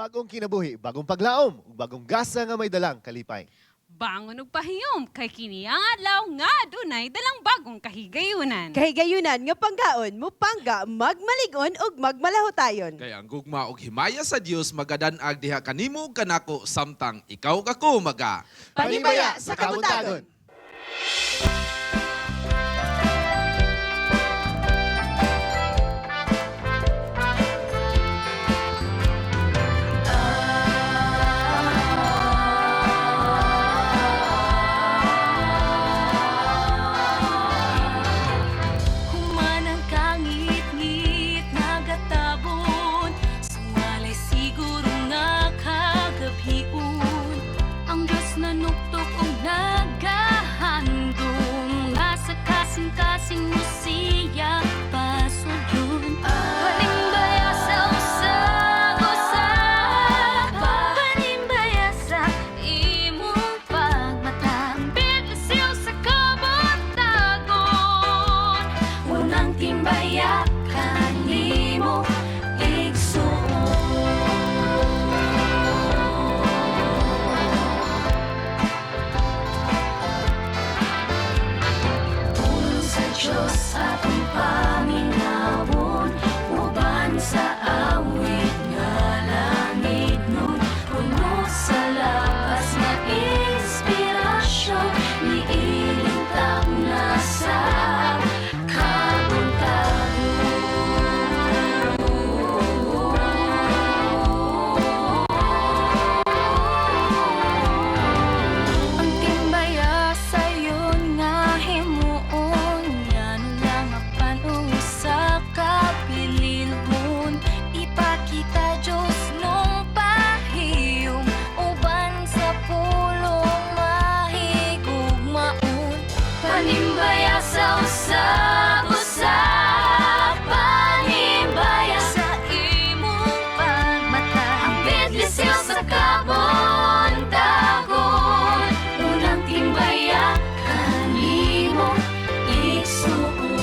Bagong kinabuhi, bagong paglaom, ug bagong gasa nga may dalang kalipay. Bangon ug pahiyom kay kini ang adlaw nga adunay dalang bagong kahigayunan. Kahigayunan nga panggaon, mupangga, magmalig-on ug magmalahotayon. Kay ang gugma og himaya sa Dios magadan-ag diha kanimo ug kanako samtang ikaw kako maga. Panibaya sa Kabuntagon! Human ang kangit-ngit nagatabon, Suwalay siguro nga kagabhion. Ang Diyos na nuktok og nagahandom nga sa kasing-kasing mo siya pasudlon. Panimbaya sa usag-usa, panimbaya sa imong pagmata, Bigisiw sa kabuntagon. Unang timbaya kanimo igsuon. Pulong sa Diyos atong paminawon, uban sa awit nga langit nun, puno sa lapas nga inspirasyon, niilintap na sa kabuntagon. Ang timbaya sayon nga himuon, ngano lang apan usa ka pililhon. Ipakita Diyos nung pahiyom, uban sa pulong mahigugmaon. Panimbaya sa usag-usa, panimbaya sa imong pagmata, ang bidlisiw sa kabuntagon. Unang timbaya kanimo igsuon.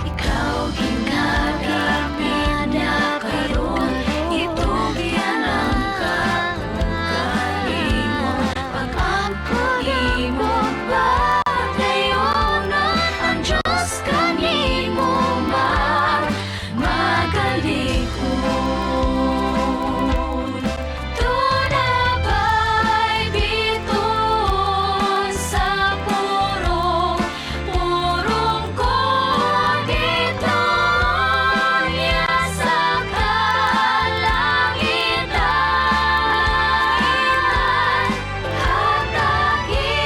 Ikaw ginagapit na karon, itugyan ang kaugalingon. Pag-ampo imo padayonon, ang Diyos kanimo magalikon. Tunabay biton sa purong, purong ko dito niya sa kalangitan. Hatagi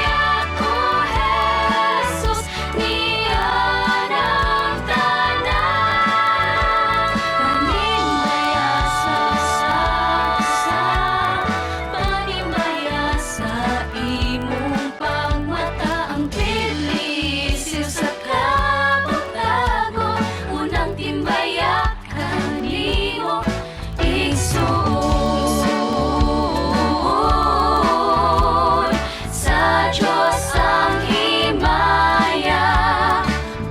ako, Jesus, niya ng tanan. Panimbaya sa panimbaya sa imong pagmata, ang bilis sa kabuntagon. Unang timbaya kanimo igsuon. Sa Diyos ang himaya,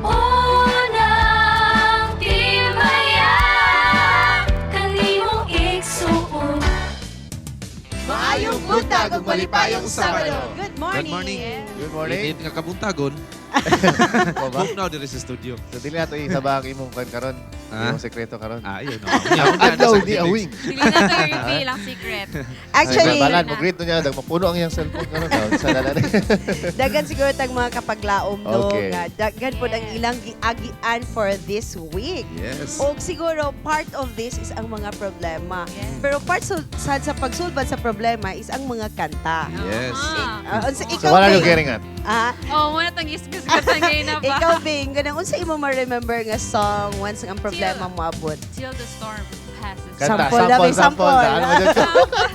unang timbaya kanimo igsuon. Maayong buntag ug malipayong Sabado. Good morning! Good morning. Good morning. Init nga kabuntagon. Mo ba? Book now diri sa studio. So dili nato isaba ang imong kan karon, Ah? imong sekreto karon. Ah, yun. Ang adlaw ni awing. Dili na to i-reveal ang secret. Actually, balan mo greet niya dag mapuno ang iyang cellphone karon. Sa dala. Dagan siguro tag mga kapaglaom no nga daghan pod ang ilang giagian for this week. Yes. Og siguro part of this is ang mga problema. Yes. Pero part sad sa pagsulbad sa problema is ang mga kanta. Yes. Ah. So Ikaw what are you Bing, getting at? ah, Oh, muna tong isgus-gusan ngayon na ba? ikaw Bing, ganang unsa imo ma-remember nga song once ang problema moabot? Till the storm passes. Kanta, Sample, sample, dami, sample. sample. Ano mo dyan?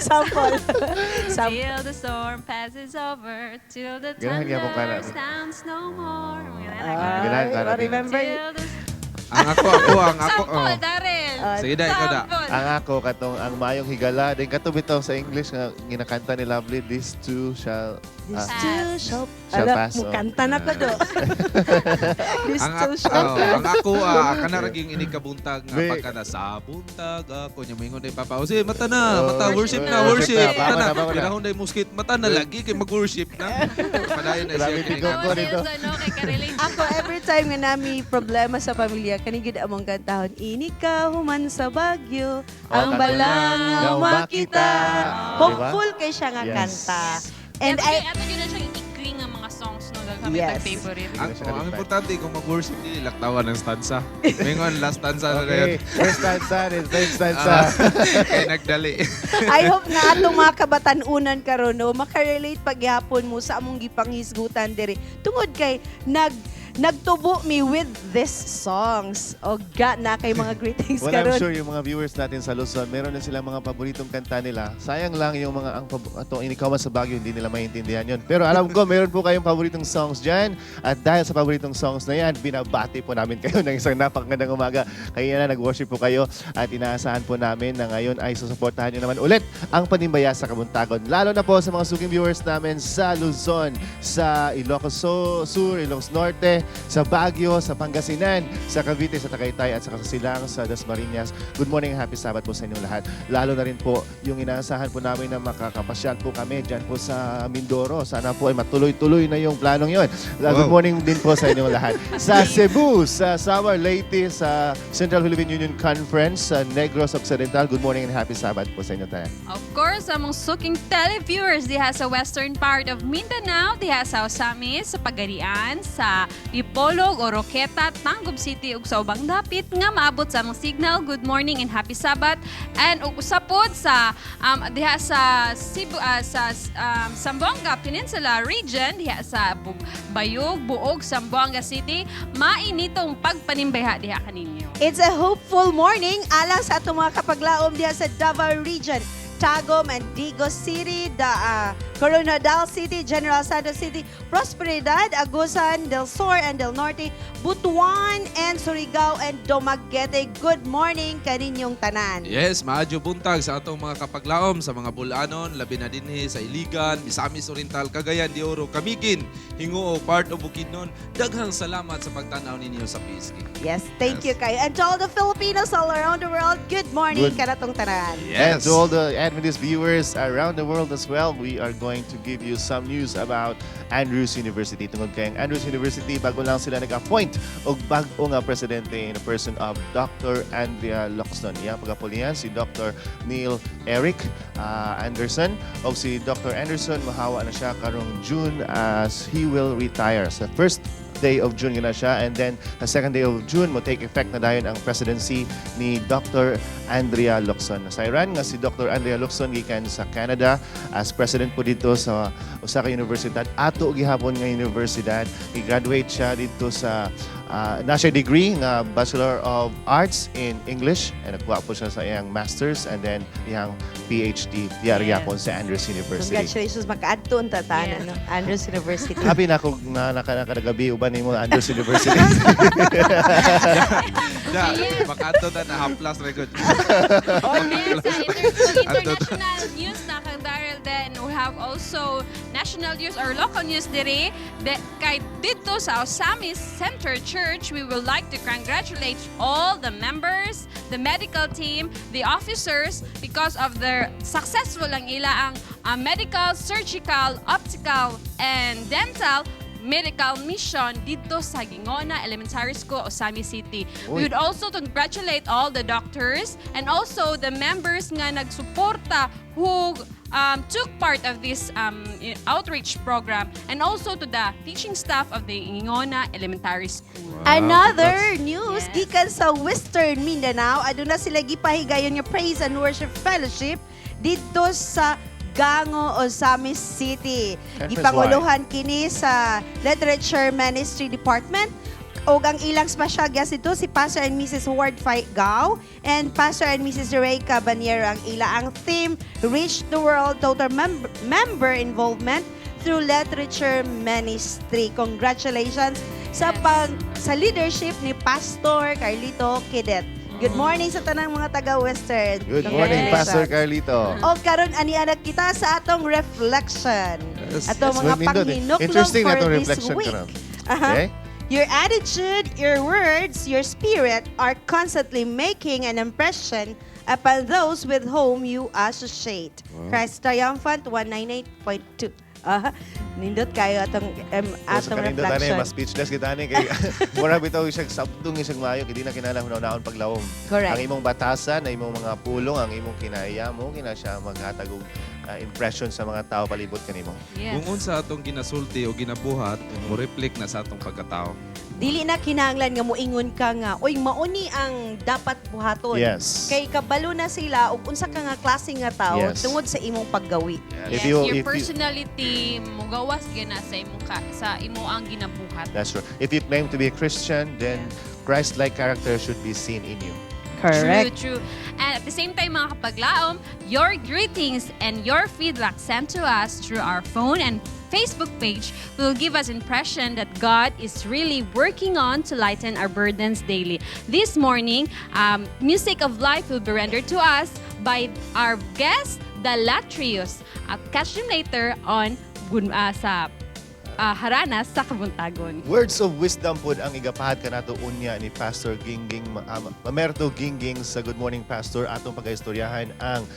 Sample. Sample. Till the storm passes over, till the Ganahan gyapon ka na. thunder sounds no more. Ah, Ganahan ka na, Bing. remember Till the Ang ako, ako, ang ako. Sample, Oh. Daryl. Sige da, ikaw da. Sample. Ang ako katong ang mayong higala din kato bitaw sa English nga ginakanta ni Lovely, "This too shall This ah, too shall, shall Ala, pass, oh. mukanta na ko do. This Ang, too shall oh, pass. ang ako, kana raging ini kabuntag nga Be- pagka na sa buntag ako nya moingon day papa. O sige, mata na, mata Oh, worship na, worship worship. na, Mata bako na. na, bako na. Pinahon day muskit, mata na lagi kay mag-worship na. Padayon na siya Grabe, kini. tigok ko Tapos dito. yun, ano, kay karelate. Ako, every time nga nami problema sa pamilya, kani gid among kantahon, "Ini ka human sa Bagyo, Oh, ang kanta balang na. makita." Diba? Hopeful kay siya nga Yes. kanta. And And I, ato yun na siyang ikling nga mga songs no dahil kami Yes. favorite. Ang, oh, ang importante kung mag-worship dili laktawan ng stanza. Mingon last stanza na Okay, dayon. first stanza and third stanza. Ah, kay nagdali. I hope nga atong mga kabatanunan karon no, makarelate pagyapon mo sa among gipanghisgutan diri. Tungod kay nagtubo mi with these songs. O ga na kay mga greetings Well, I'm karon. sure yung mga viewers natin sa Luzon, meron na silang mga paboritong kanta nila. Sayang lang yung mga ang atong "Inikaw man sa Baguio," hindi nila maintindihan yun. Pero alam ko, meron po kayong paboritong songs dyan. At dahil sa paboritong songs na yan, binabati po namin kayo ng isang napakagandang umaga. Kaya na, nag-worship po kayo at inaasahan po namin na ngayon ay susuportahan nyo naman ulit ang panimbaya sa Kabuntagon. Lalo na po sa mga suking viewers namin sa Luzon, sa Ilocos Sur, Ilocos Norte, sa Baguio, sa Pangasinan, sa Cavite, sa Tagaytay at saka sa Silang, sa Dasmariñas. Good morning and happy Sabbath po sa inyong lahat. Lalo na rin po yung inaasahan po namin na makakapasyal po kami dyan po sa Mindoro. Sana po ay matuloy-tuloy na yung planong yon. Good morning din po sa inyong lahat. Sa Cebu, sa Samar Leyte, sa Central Philippine Union Conference, sa Negros Occidental. Good morning and happy Sabbath po sa inyo tayo. Of course, among suking televiewers diha sa western part of Mindanao, diha sa Osamis, sa Pagadian, sa Dipolog, Oroqueta, Tangub City ug sa ubang dapit nga maabot sa among signal. Good morning and happy Sabbath. And ug usa pod sa diha sa Cebu, sa Zamboanga Peninsula region, diha sa Bayog, Buog, Zamboanga City, mainitong pagpanimbayha diha kaninyo. It's a hopeful morning alang sa atong mga kapaglaom diha sa Davao Region, Tagum and Digos City, Coronadal City, General Santos City, Prosperidad, Agusan del Sur and del Norte, Butuan and Surigao and Dumaguete. Good morning kaninyong tanan. Yes, maadyo buntag sa atong mga kapaglaom sa mga Bulanon, labi na dinhi sa Iligan, Misamis Oriental, Cagayan de Oro, Camiguin, Gingoog, part of Bukidnon. Daghang salamat sa pagtanaw ninyo sa PSK. Yes, thank you kayo. And to all the Filipinos all around the world, good morning Good. kanatong tanan. And to all the Adventist viewers around the world as well, we are going to give you some news about Andrews University. Tungod kay ang Andrews University, bago lang sila nag-appoint og bag-o nga presidente in the person of Dr. Andrea Locson. Iyang pagapulihan si Dr. Neil Eric Anderson. O si Dr. Anderson, mahawa na siya karong June as he will retire. Sa first day of June na siya and then the second day of June mo take effect na dayon ang presidency ni Dr. Andrea Locson. Nasayran nga si Dr. Andrea Locson gikan sa Canada as president po dito sa usa ka universidad, ato gihapon nga universidad. Gi-graduate siya dito sa na siya degree nga Bachelor of Arts in English and nakuha po siya sa iyang masters and then iyang PhD diya gihapon sa Andrews University. Congratulations, makaadto unta tanan, no? Andrews University. Happy na ako na nakagabi uban nimo Andrews University. Da, makaadto ta na haplas record. Yes, sa international news na kang Daryl, then we have also national news or local news diri de, kay dito sa Osamis Center Church. We would like to congratulate all the members, the medical team, the officers because of their successful ang ila ang medical, surgical, optical and dental medical mission dito sa Gingona Elementary School, Osamis City. Uy. We would also congratulate all the doctors and also the members nga nagsuporta who took part of this outreach program and also to the teaching staff of the Ingona Elementary School. Another news gikan sa Western Mindanao, aduna sila gipahigayon nga praise and worship fellowship didto sa Gango, Ozamiz City. Conference. Gipanguluhan kini sa Literature Ministry Department og ang ilang special guest ito si Pastor and Mrs. Ward Gao and Pastor and Mrs. Ray Cabaniero. Ang ila ang theme, "Reach the World, Total Member Involvement through Literature Ministry." Congratulations. Sa pag sa leadership ni Pastor Carlito Cadet. Good morning sa tanang mga taga Western. Good morning, Pastor Carlito. O karon ani anak kita sa atong reflection. Yes. Atong Yes, mga well, nindot eh. panghinuklog Interesting for na atong this reflection week. karon. Aha. Okay? Your attitude, your words, your spirit are constantly making an impression upon those with whom you associate. Christ Triumphant 198.2. Ah, nindot kayo atong So, atong kanindot ani, reflection. mas speechless kita ani kay mura bitaw siya sabdong isang maayo kay di na kinahanglan hunaw-hunaon paglawom. Correct. Ang imong batasan, ang imong mga pulong, ang imong kinaya mo kina siya maghatag og impression sa mga tao palibot kanimo. Yes. Kung unsa atong ginasulti o ginabuhat, mo reflect na sa atong pagkatao. Dili na kinahanglan nga moingon ka nga, oy mauni ang dapat buhaton. Yes. Kay kabalo na sila og unsa ka nga klase nga tao tungod sa imong paggawi. If Yes, you- your if you- personality mugawas gyud na sa imong ka, sa imo ang ginabuhat. That's true. If you claim to be a Christian, then Christ-like character should be seen in you. True, true. And at the same time, mga kapaglaom, your greetings and your feedback sent to us through our phone and Facebook page will give us impression that God is really working on to lighten our burdens daily. This morning, Music of Life will be rendered to us by our guest, the Latrios. Catch them later on sa Harana sa Kabuntagon. Words of wisdom pod ang igapahat kanato unya ni Pastor Gingging Mamerto Gingging sa Good Morning Pastor, atong pagaistoryahan ang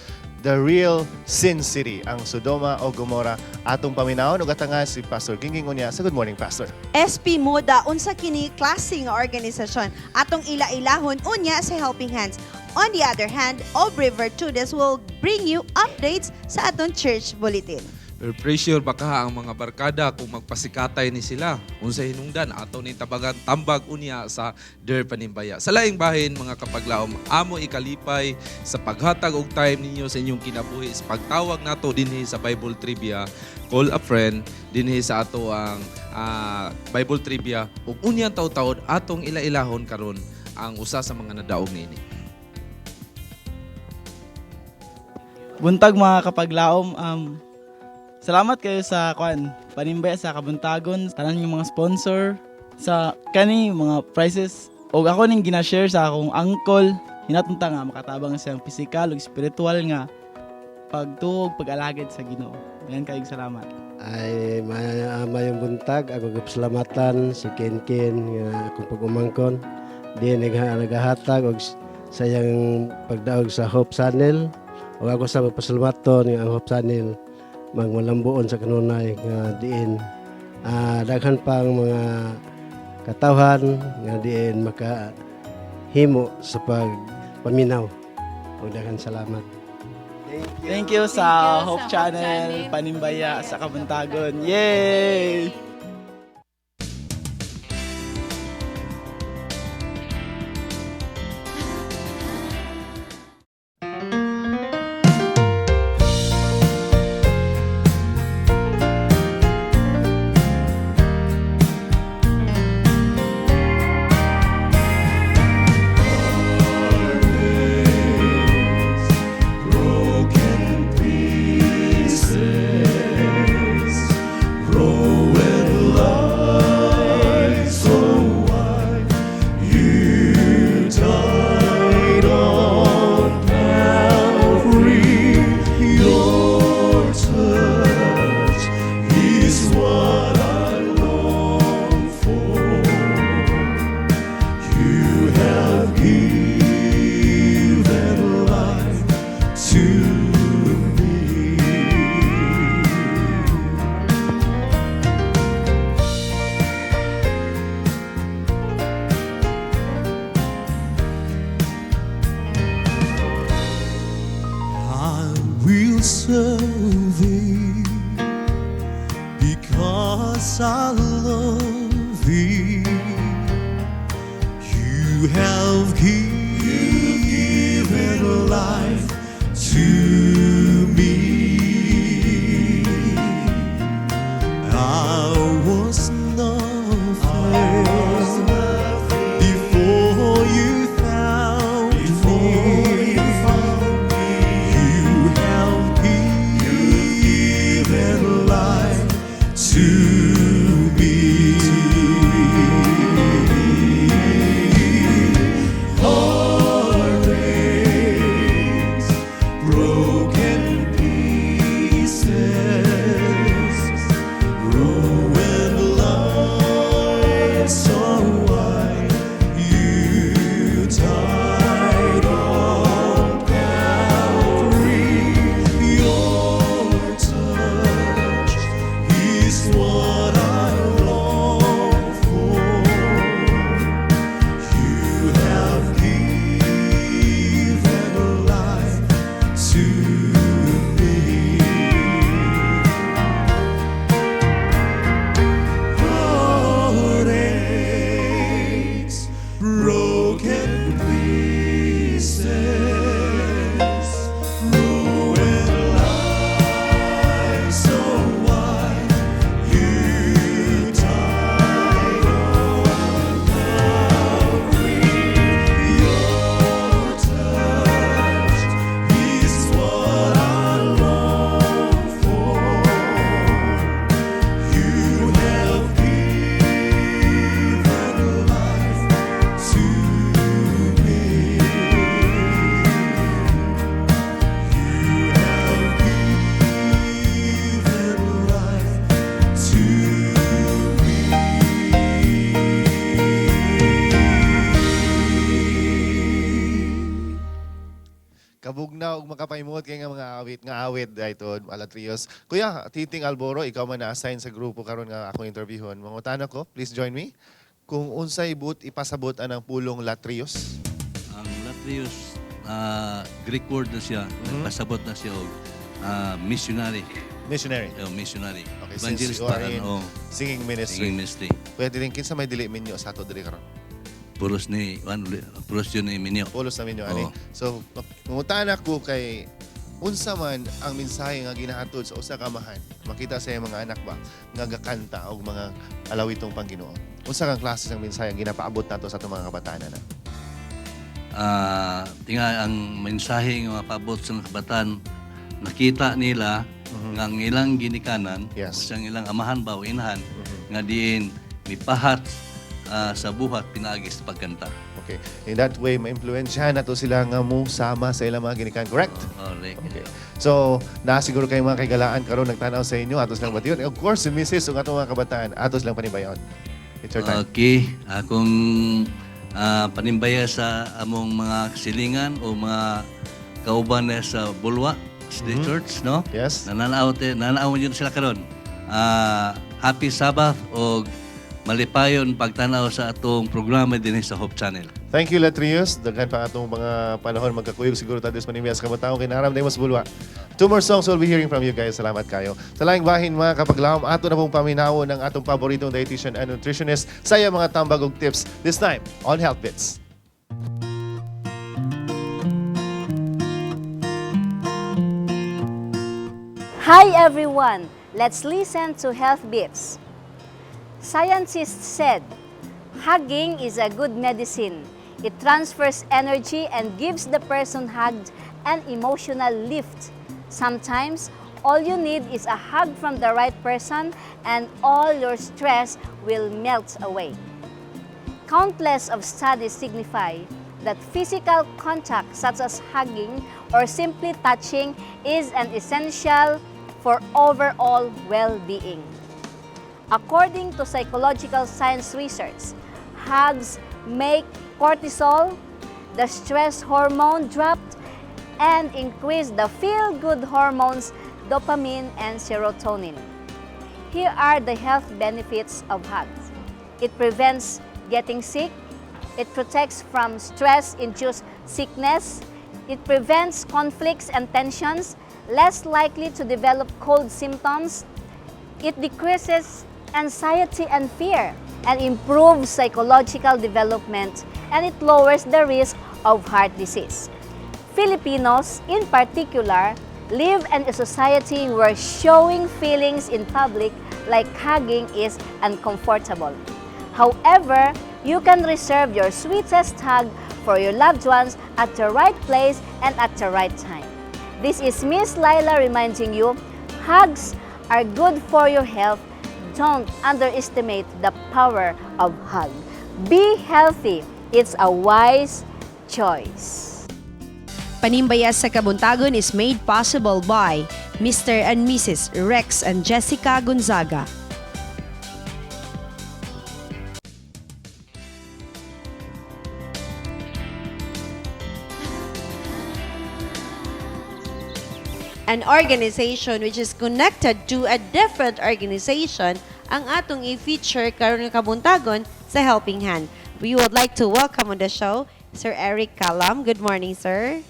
The Real Sin City, ang Sodoma o Gomora. Atong paminawon ug atangan si Pastor Gingging unya sa Good Morning Pastor. SP Moda, unsa kini klase nga organisasyon atong ila-ilahon unya sa Helping Hands. On the other hand, Aubrey Vertudes will bring you updates sa atong church bulletin. Pero pressure baka ang mga barkada kung magpasikatay ni sila. Unsa hinungdan ato ning tabagan tambag unya sa Der Panimbaya. Sa laing bahin, mga kapaglaom, amo ikalipay sa paghatag og time ninyo sa inyong kinabuhi sa pagtawag nato dinhi sa Bible Trivia. Call a friend dinhi sa ato ang Bible Trivia ug unyang taud-taud atong ila-ilahon karon ang usa sa mga nadaog niini. Buntag, mga kapaglaom. Salamat kayo sa kwan, Panimbaya sa Kabuntagon, tanan yung mga sponsor sa kani mga prizes. Og ako ning gina-share sa akong uncle, hinatunta nga makatabang siyang physical ug spiritual nga pagtuog, pag-alagad sa Ginoo. Ayan, kayong salamat. Ay mayong buntag, ako gipasalamatan si Ken Ken nga akong pag-umangkon di nagahatag og sa iyang pagdaog sa Hope Channel, ug ako sa magpasalamaton nga ang Hope Channel magmalambuon sa kanunay nga diin daghan pang mga katawhan nga diin maka himo sa pagpaminaw, ug daghan salamat. Thank you sa Thank you sa Hope Hope Channel, Channel, Panimbaya sa Kabuntagon. Yay! Broken pieces, growing light so wide. You died on Calvary. Your touch is what I long for. You have given life to me. I will serve thee because I love thee. You have given life to me. I was nothing before you found me. You have given life to me. awit nga awit dito Alatrios. Kuya, Titing Alboro, ikaw man na-assign sa grupo karon nga akong interviewon. Mangutana ko, please join me. Kung unsay buot ipasabot anang pulong Latrios? Ang Latrius, Greek word na siya, nagpasabot na siya og missionary. Missionary. Oh, missionary. Okay, since Evangelist you are pa, in oh, singing ministry. singing ministry. Kuya Titing, kinsa may dili minyo sa ato diri karon? Puros ni, puros yun ni minyo. Pulos na minyo ani. Oo. So, mangutana ko kay unsa man ang mensahe nga ginahatod sa usa ka amahan makita sa iyang mga anak ba nga gakanta og mga alawitong pangginoo, unsa kang klase ng mensahe ang ginapaabot nato sa atong mga kabataan na? Tinga ang mensahe nga mapabot sa mga kabataan, nakita nila nga ang ilang ginikanan, sa ilang amahan ba o inahan, nga diin mipahat sa buhat pinaagi sa pagkanta. Okay, in that way maimpluwensyahan nato sila nga mo sama sa ilang mga ginikan, correct? Correct. Okay. So, nasiguro kayong mga kaigalaan karon nagtanaw sa inyo, atos lang bation. Of course, si Mrs. ug atong mga kabataan, atos lang panibayon. It's your time. Okay, akong panimbaya sa among mga silingan o mga kauban na sa Bulwa, sa the church, no? Yes. Nananaw nananaw yun sila karon. Happy Sabbath o malipayon pagtanaw sa atong programa dinhi sa Hope Channel. Thank you, Latrius. Daghan pa atong mga panahon magkakuyog siguro ta dis manimiyas kabataon kay naram dayos bulwa. Two more songs we'll be hearing from you guys. Salamat kayo. Sa laing bahin mga kapaglahom, ato na pong paminawon ng atong paboritong dietitian and nutritionist sa iyang mga tambag og tips this time on Health Bits. Hi everyone! Let's listen to Health Bits. Scientists said, hugging is a good medicine. It transfers energy and gives the person hugged an emotional lift. Sometimes, all you need is a hug from the right person and all your stress will melt away. Countless of studies signify that physical contact such as hugging or simply touching is an essential for overall well-being. According to psychological science research, hugs make cortisol, the stress hormone, drop and increase the feel-good hormones dopamine and serotonin. Here are the health benefits of hugs. It prevents getting sick, it protects from stress-induced sickness, it prevents conflicts and tensions, less likely to develop cold symptoms, it decreases anxiety and fear, and improves psychological development, and it lowers the risk of heart disease. Filipinos, in particular, live in a society where showing feelings in public like hugging is uncomfortable. However, you can reserve your sweetest hug for your loved ones at the right place and at the right time. This is Miss Laila reminding you, hugs are good for your health. Don't underestimate the power of hug. Be healthy. It's a wise choice. Panimbaya sa Kabuntagon is made possible by Mr. and Mrs. Rex and Jessica Gonzaga. An organization which is connected to a different organization ang atong i-feature karon nga kabuntagon sa Helping Hand. We would like to welcome on the show Sir Eric Calam. Good morning, sir.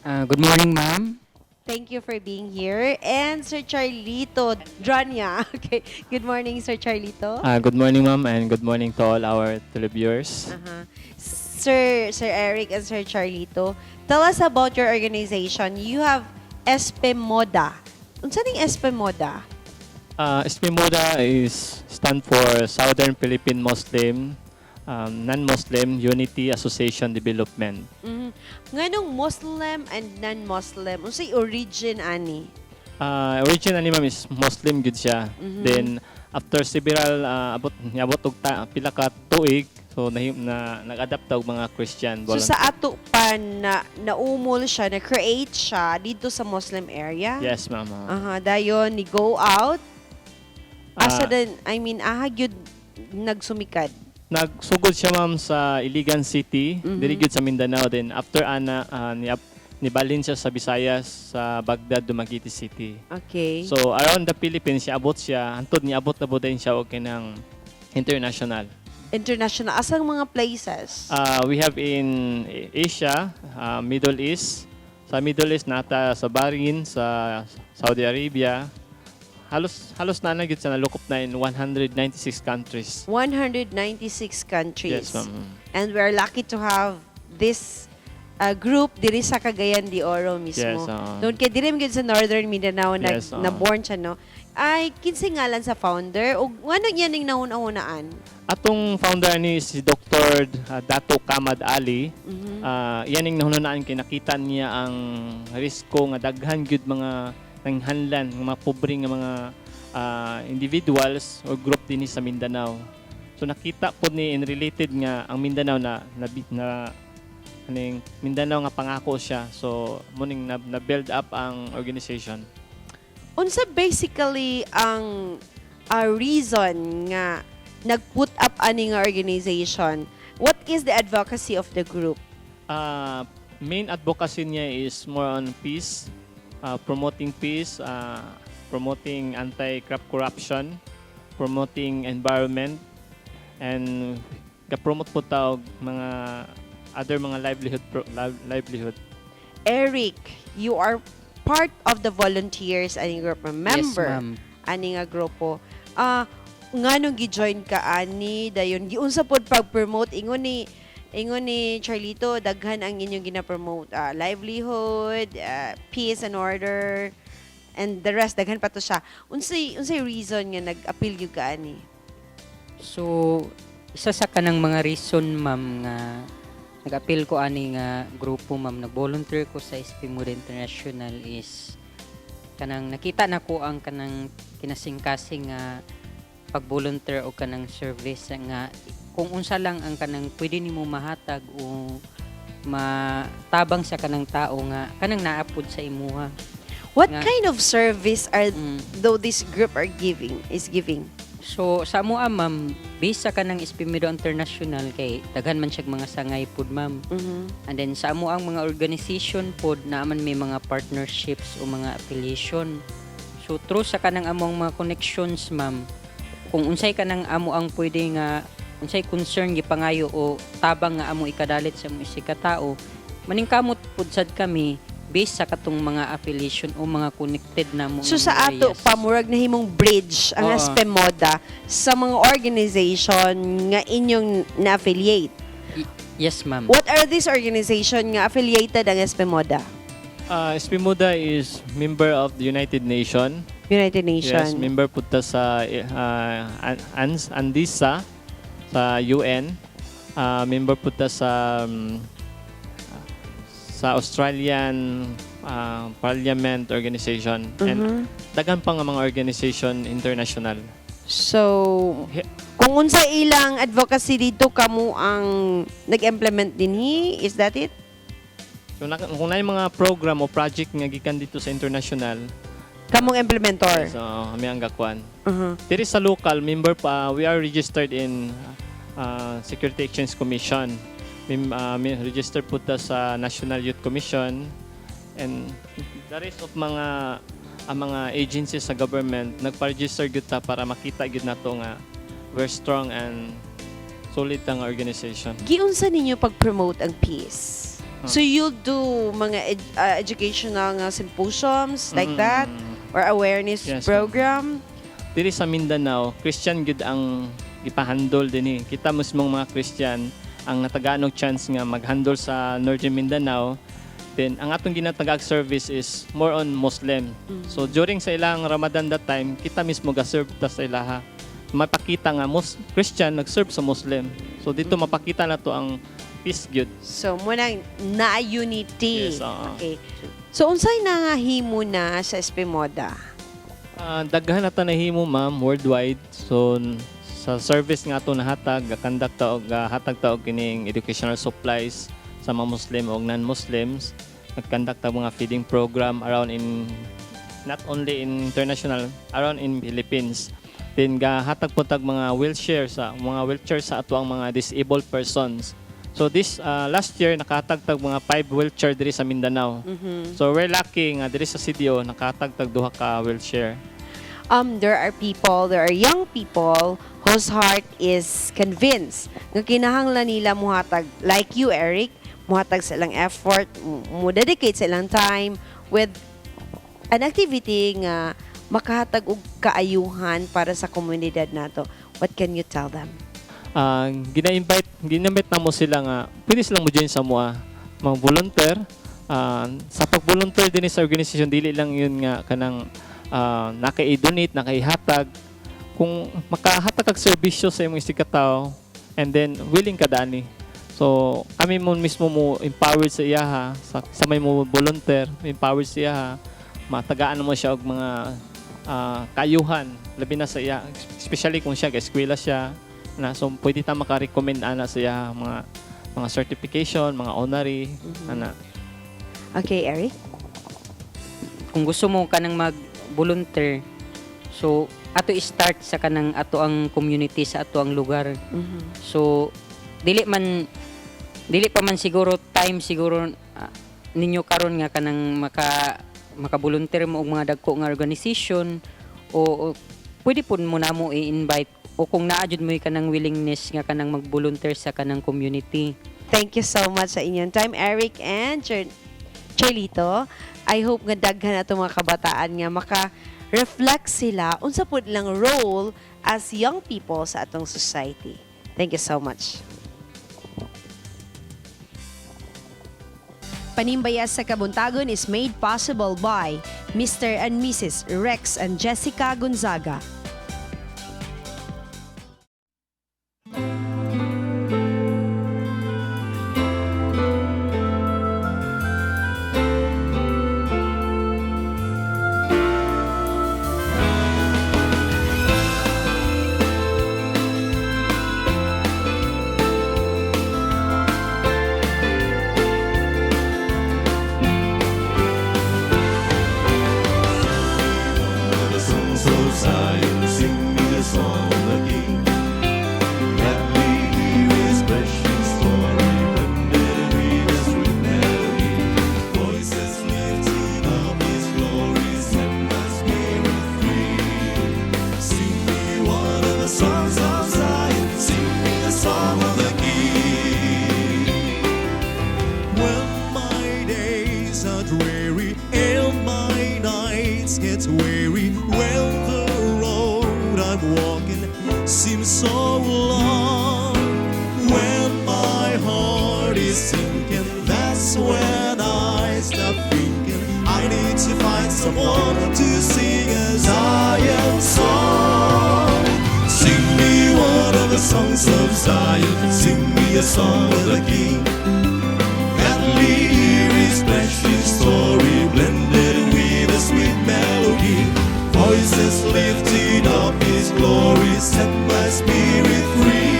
Good morning, ma'am. Thank you for being here. And Sir Charlito Drania. Okay. Good morning, Sir Charlito. Good morning, ma'am, and good morning to all our televiewers. Sir Eric and Sir Charlito, tell us about your organization. You have SP Moda. Unsa ning SP Moda? SPMODA is stand for Southern Philippine Muslim, Non-Muslim Unity Association Development. Nganong Muslim and non-Muslim? Unsay origin ani? Originally, ma'am, is Muslim gud siya. Then after several abot niabot og pila ka tuig, so na nag-adapt og mga Christian So volunteer. sa ato pa na naumol siya, na-create siya dito sa Muslim area? Yes, ma'am. Aha, dayon ni go out. Asa din, I mean, aha gyud nagsumikad? Nagsugod siya, ma'am, sa Iligan City, diri gyud sa Mindanao. Then after ana Nibalhin siya sa Visayas, sa Bagdad, Dumaguete City. So around the Philippines siya abot siya, hantod niabot na din siya og kanang international. International. Asang mga places? We have in Asia, Middle East. Sa Middle East nata sa Bahrain, sa Saudi Arabia. Halos halos na na gyud sa nalukop na in 196 countries. 196 countries. Yes, ma'am. And we're lucky to have this group diri sa Cagayan de Oro mismo. Yes, oo. Doon kay diri man gyud sa Northern Mindanao nag Yes, oo. Na-born siya, no. Ay, kinsay ngalan sa founder ug ngano niya ning nahuna-hunaan? Atong founder ni si Dr. Dato Kamad Ali. Yan ang nahunahunaan kay nakita niya ang risko nga daghan gyud mga nanghanlan, mga pobre nga mga individuals or group dinhi sa Mindanao. So nakita po ni in related nga ang Mindanao na na, na kaning Mindanao nga pangako siya. So muning na build up ang organization. Unsa basically ang reason nga nag-put up ani nga organization? What is the advocacy of the group? Main advocacy niya is more on peace, promoting peace, promoting anti-corruption, promoting environment, and ga-promote po ta og mga other mga livelihood. Eric, you are part of the volunteers ani group, member Yes, ma'am. Ani nga grupo. Ah, nganong gi-join ka ani, dayon giunsa pod pag-promote? Ingon ni Charlito, daghan ang inyong gina-promote, livelihood, peace and order and the rest, daghan pa to siya. Unsay reason nga nag-appeal gyud ka ani? So, isa sa kanang mga reason, ma'am, nga nag-appeal ko ani nga grupo, ma'am, nag-volunteer ko sa SP Muda International is kanang nakita na ko ang kanang kinasingkasing nga pag-volunteer o kanang service nga kung unsa lang ang kanang pwede nimo mahatag o matabang sa kanang tao nga kanang naapod sa imuha. What Nga- kind of service are though this group are giving is giving? So sa amo, ma'am, based sa kanang SP Muda International kay daghan man siya mga sangay pud, ma'am. And then sa amo ang mga organization pod na man may mga partnerships o mga affiliation. So through sa kanang among mga connections, ma'am, kung unsay kanang amo ang pwede nga unsay concern gipangayo o tabang nga amo ikadalit sa amo isig ka tao, maningkamot pud sad kami based sa katong mga affiliation o mga connected na mo So nga sa mga ato areas. pa, murag nahimong bridge ang Aspemoda sa mga organization nga inyong na-affiliate. Yes, ma'am. What are these organization nga affiliated ang Espemoda? SP Muda is member of the United Nation. United Nation. Yes, member pud ta sa ANDISA sa UN. Member pud ta sa Australian Parliament Organization and daghan pa nga mga organization international. So, kung unsa ilang advocacy dito, kamo ang nag-implement dinhi, is that it? So kung naay mga program o project nga gikan dito sa international, Kamong implementor. So kami ang gakuan. Diri sa local member pa, we are registered in Security Exchange Commission. Registered po ta sa National Youth Commission and the rest of mga ang mga agencies sa government, nagpa-register gyud ta para makita gyud nato nga we're strong and solid ang organization. Giunsa ninyo pag-promote ang peace? Ah. So you'll do mga educational nga symposiums like that or awareness Yes, ma'am. program? Diri sa Mindanao, Christian gyud ang gipahandol dinhi. Kita mismong mga Christian ang natagaan og chance nga maghandol sa Northern Mindanao. Then ang atong ginatagag service is more on Muslim. So during sa ilang Ramadan that time, kita mismo ga-serve ta sa ilaha. Mapakita nga Christian nag-serve sa Muslim. So dito mapakita na to ang peace gyud. So mao nang na unity. Yes, oo. Okay. So unsay nangahimo na sa Espemoda? Daghan na ta nahimo, ma'am, worldwide. So sa service nga ato nahatag, gakandak ta og gahatag ta og kining educational supplies sa mga Muslim o non-Muslims. Nagkandak ta mga feeding program around in not only in international, around in Philippines. Then gahatag po tag mga wheelchair sa ato ang mga disabled persons. So this last year nakahatag tag mga 5 wheelchair diri sa Mindanao. So we're lucky nga diri sa CDO nakahatag tag duha ka wheelchair. There are people, there are young people whose heart is convinced nga kinahanglan nila muhatag, like you, Eric, muhatag sa ilang effort, mo dedicate sa ilang time with an activity nga makahatag og kaayuhan para sa komunidad nato. What can you tell them? Gina-invite namo sila nga pwede silang mo join sa amoa mga volunteer. Sa pag-volunteer din sa organization, dili lang yun nga kanang naka-donate, naka-ihatag. Kung makahatag kag serbisyo sa imong isigkatawo and then willing ka dani, so kami mo mismo mo empowered sa iyaha, sa may mo volunteer, empowered sa iyaha, matagaan mo siya og mga kaayuhan labi na sa iya, especially kung siya ga-eskwela siya na, so pwede ta maka-recommend ana sa iya mga certification, mga honorary ana. Okay, Eric? Kung gusto mo kanang mag-volunteer, so ato i-start sa kanang ato ang community, sa ato ang lugar. So dili pa man siguro time siguro ninyo karon nga kanang maka volunteer mo og mga dagko nga organization o pwede pud mo namo i-invite o kung naa jud mo kanang willingness nga kanang mag-volunteer sa kanang community. Thank you so much sa inyong time, Eric and Charlito. I hope nga daghan ato mga kabataan nga maka-reflect sila unsa pud lang role as young people sa atong society. Thank you so much. Panimbaya sa Kabuntagon is made possible by Mr. and Mrs. Rex and Jessica Gonzaga. The songs of Zion, sing me the song of the King. Let me hear his precious story, blended with a sweet melody. Voices lifting up his glory, set my spirit free. Sing me one of the songs of Zion, sing me the song of the King. When my days are dreary and my nights get weary, when the road I'm walking seems so long, when my heart is sinking, that's when I stop thinking. I need to find someone to sing a Zion song. Sing me one of the songs of Zion, sing me a song of the King. Let me hear his precious story blended with a sweet melody. Voices lifting up his glory, set my spirit free.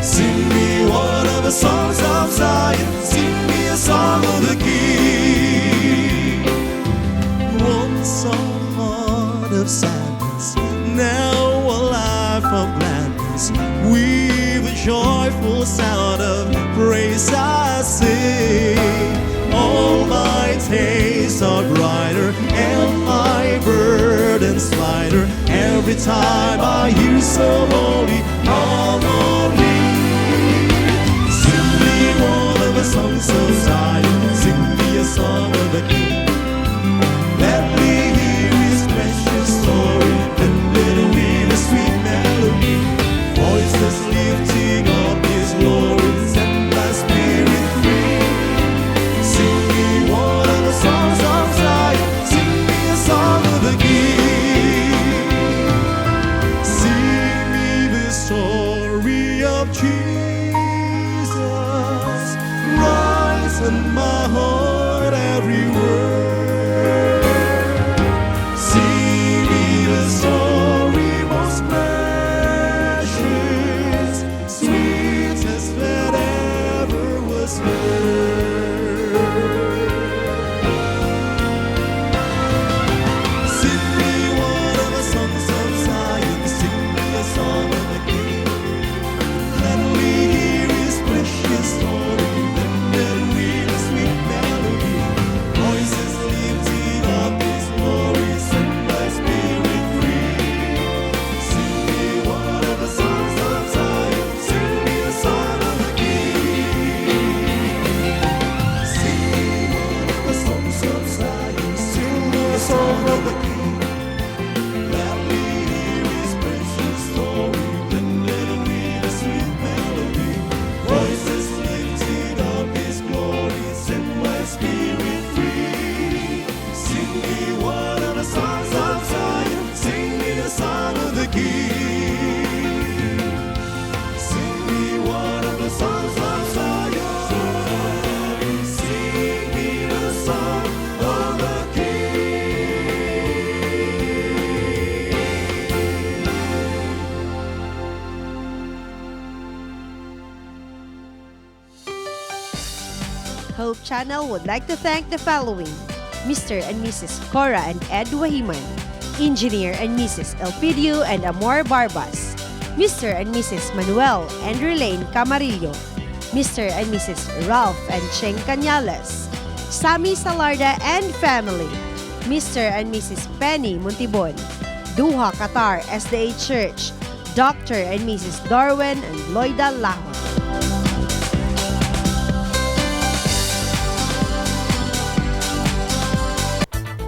Sing me one of the songs of Zion, sing me a song of the King. Once a heart of sadness, now a life of gladness. With a joyful sound of praise I sing. All my days are brighter and my burdens lighter every time I hear so holy harmony. Sing me one of the songs of Zion, sing me a song of the King. Let me hear his precious story, blended with a sweet melody. Voices lifting up his glory, set my spirit free. Sing me one of the songs of Zion, sing me a song of the King. Sing me the story. song of the King. Gladly hear his precious story, blended with a sweet melody. Voices lifting up his glory, set my spirit free. Sing me one of the songs of Zion, sing me the song of the King. Sing me one of the songs of Zion. Sing me the song of the King. Hope Channel would like to thank the following: Mr. and Mrs. Cora and Ed Wahiman, Engineer and Mrs. Elpidio and Amor Barbas, Mr. and Mrs. Manuel and Relaine Camarillo, Mr. and Mrs. Ralph and Cheng Cañales, Sammy Salarda and family, Mr. and Mrs. Penny Montibon, Doha, Qatar SDA Church, Dr. and Mrs. Darwin and Loida Lahon.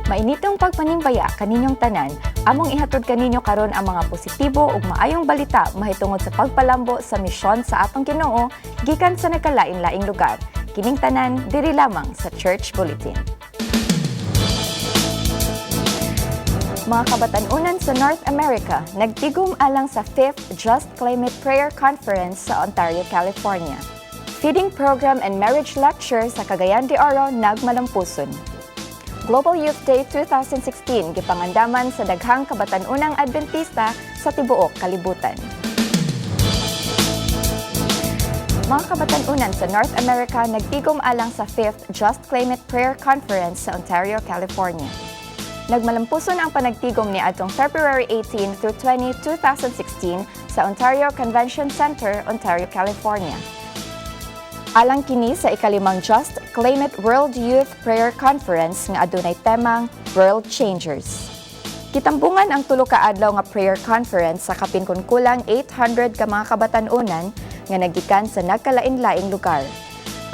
Mainitong pagpanimbaya kaninyong tanan, among ihatod kaninyo karon ang mga positibo ug maayong balita mahitungod sa pagpalambo sa misyon sa atong Ginoo gikan sa nagkalain-laing lugar. Kining tanan diri lamang sa Church Bulletin. Mga kabatan-unan sa North America nagtigom alang sa 5th Just Climate Prayer Conference sa Ontario, California. Feeding program and marriage lecture sa Cagayan de Oro nagmalampuson. Global Youth Day 2016 gipangandaman sa daghang kabatan-unang Adventista sa tibuok kalibutan. Mga kabatan-unan sa North America nagtigom alang sa 5th Just Climate Prayer Conference sa Ontario, California. Nagmalampuson ang panagtigom ni adtong February 18 through 20, 2016 sa Ontario Convention Center, Ontario, California. Alang kini sa ikalimang Just Climate World Youth Prayer Conference nga adunay temang World Changers. Kitambungan ang tulo ka adlaw nga prayer conference sa kapin kun kulang 800 ka mga kabatan-unan nga nagikan sa nagkalain-laing lugar.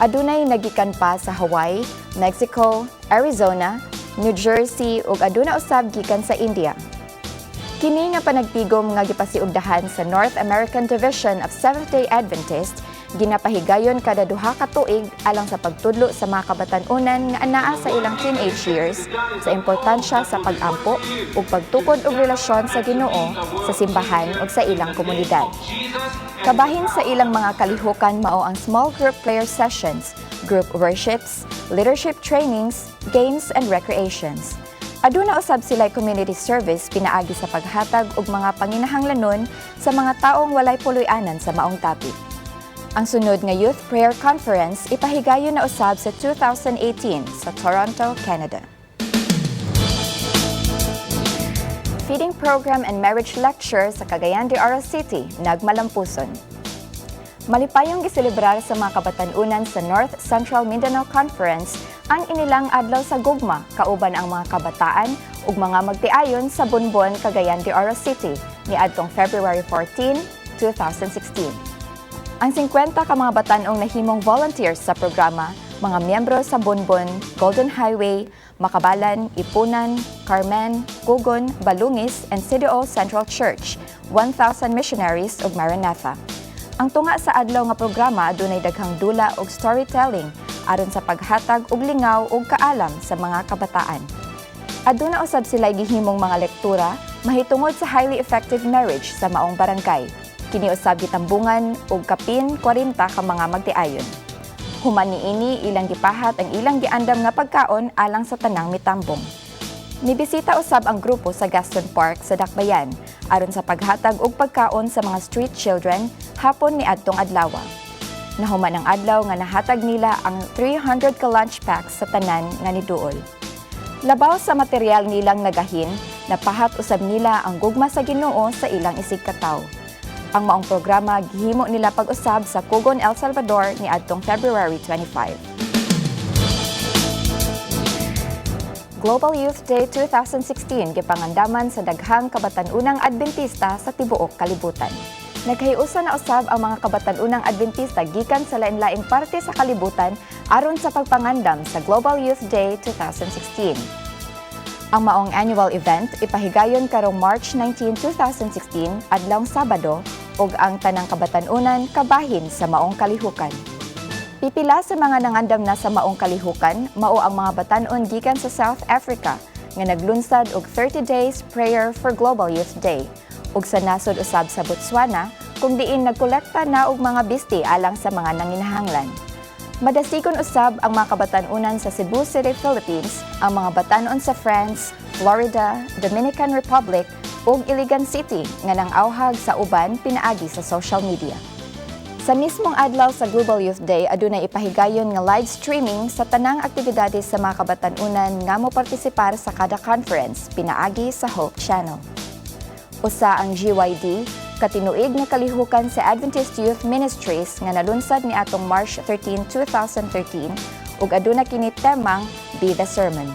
Adunay nagikan pa sa Hawaii, Mexico, Arizona, New Jersey ug aduna usab gikan sa India. Kini nga panagtigom nga gipasiugdahan sa North American Division of Seventh-day Adventist ginapahigayon kada 2 ka tuig alang sa pagtudlo sa mga kabatan-unan nga anaa sa ilang teenage years sa importansya sa pag-ampo ug pagtukod og relasyon sa Ginoo, sa simbahan ug sa ilang komunidad. Kabahin sa ilang mga kalihukan mao ang small group prayer sessions, group worships, leadership trainings, games and recreations. Aduna usab sila community service pinaagi sa paghatag og mga panginahanglanon sa mga taong walay puloy-anan sa maong dapit. Ang sunod nga Youth Prayer Conference ipahigayon na usab sa 2018 sa Toronto, Canada. Feeding program and marriage lecture sa Cagayan de Oro City, nagmalampuson. Malipayong giselebrar sa mga kabatan-unan sa North Central Mindanao Conference ang inilang adlaw sa gugma kauban ang mga kabataan ug mga magtiayon sa Bonbon, Cagayan de Oro City niadtong February 14, 2016. Ang 50 ka mga batan-ong nahimong volunteers sa programa, mga miyembro sa Bonbon, Golden Highway, Makabalan, Ipunan, Carmen, Kugon, Balungis, and CDO Central Church, 1,000 missionaries ug Maranatha. Ang tunga sa adlaw nga programa adunay daghang dula ug storytelling aron sa paghatag og lingaw ug kaalam sa mga kabataan. Aduna usab sila gihimong mga lektura mahitungod sa highly effective marriage sa maong barangay. Kini usab gitambungan og kapin 40 ka mga magtiayon. Human niini, ilang gipahat ang ilang giandam nga pagkaon alang sa tanang mitambong. Nibisita usab ang grupo sa Gaston Park sa Dakbayan aron sa paghatag og pagkaon sa mga street children hapon ni adtong adlaw. Nahuman ang adlaw nga nahatag nila ang 300 ka lunch packs sa tanan nga niduol. Labaw sa material nilang nagahin, napahat usab nila ang gugma sa Ginoo sa ilang isigkatawo. Ang maong programa gihimo nila pag-usab sa Kugon, El Salvador ni adtong February 25. Global Youth Day 2016 gipangandaman sa daghang kabatan-unang Adventista sa tibuok kalibutan. Naghiusa na usab ang mga kabatan-unang Adventista gikan sa lain-laing parte sa kalibutan aron sa pagpangandam sa Global Youth Day 2016. Ang maong annual event ipahigayon karong March 19, 2016, adlawng Sabado, ug ang tanang kabatan-unan kabahin sa maong kalihukan. Pipila sa mga nangandam na sa maong kalihukan mao ang mga batan-on gikan sa South Africa nga naglunsad og 30 Days Prayer for Global Youth Day ug sa nasod usab sa Botswana kung diin nagkolekta na og mga bisti alang sa mga nanginahanglan. Madasigon usab ang mga kabatan-unan sa Cebu City, Philippines, ang mga batan-on sa France, Florida, Dominican Republic ug Iligan City nga nang-awhag sa uban pinaagi sa social media. Sa mismong adlaw sa Global Youth Day, adunay ipahigayon nga live streaming sa tanang aktibidades sa mga kabatan-unan nga mo partisipar sa kada conference pinaagi sa Hope Channel. Usa ang GYD, katinuig nga kalihukan sa Adventist Youth Ministries nga nalunsad niadtong March 13, 2013 ug aduna kini temang Be the Sermon.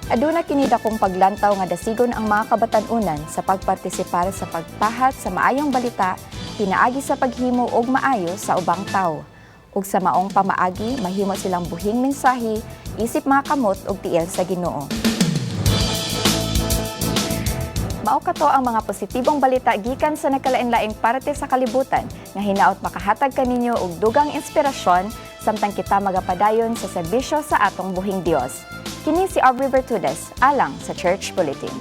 Aduna kini dakong paglantaw nga dasigon ang mga kabatan-unan sa pagpartisipar sa pagpahat sa maayong balita pinaagi sa paghimo og maayo sa ubang tawo. Ug sa maong pamaagi mahimo silang buhing mensahe isip mga kamot ug tiil sa Ginoo. Mao kato ang mga positibong balita gikan sa nagkalain-laing parte sa kalibutan nga hinaot makahatag kaninyo og dugang inspirasyon samtang kita magapadayon sa serbisyo sa atong buhing Dios. Kini si Aubrey Bertudes alang sa Church Bulletin.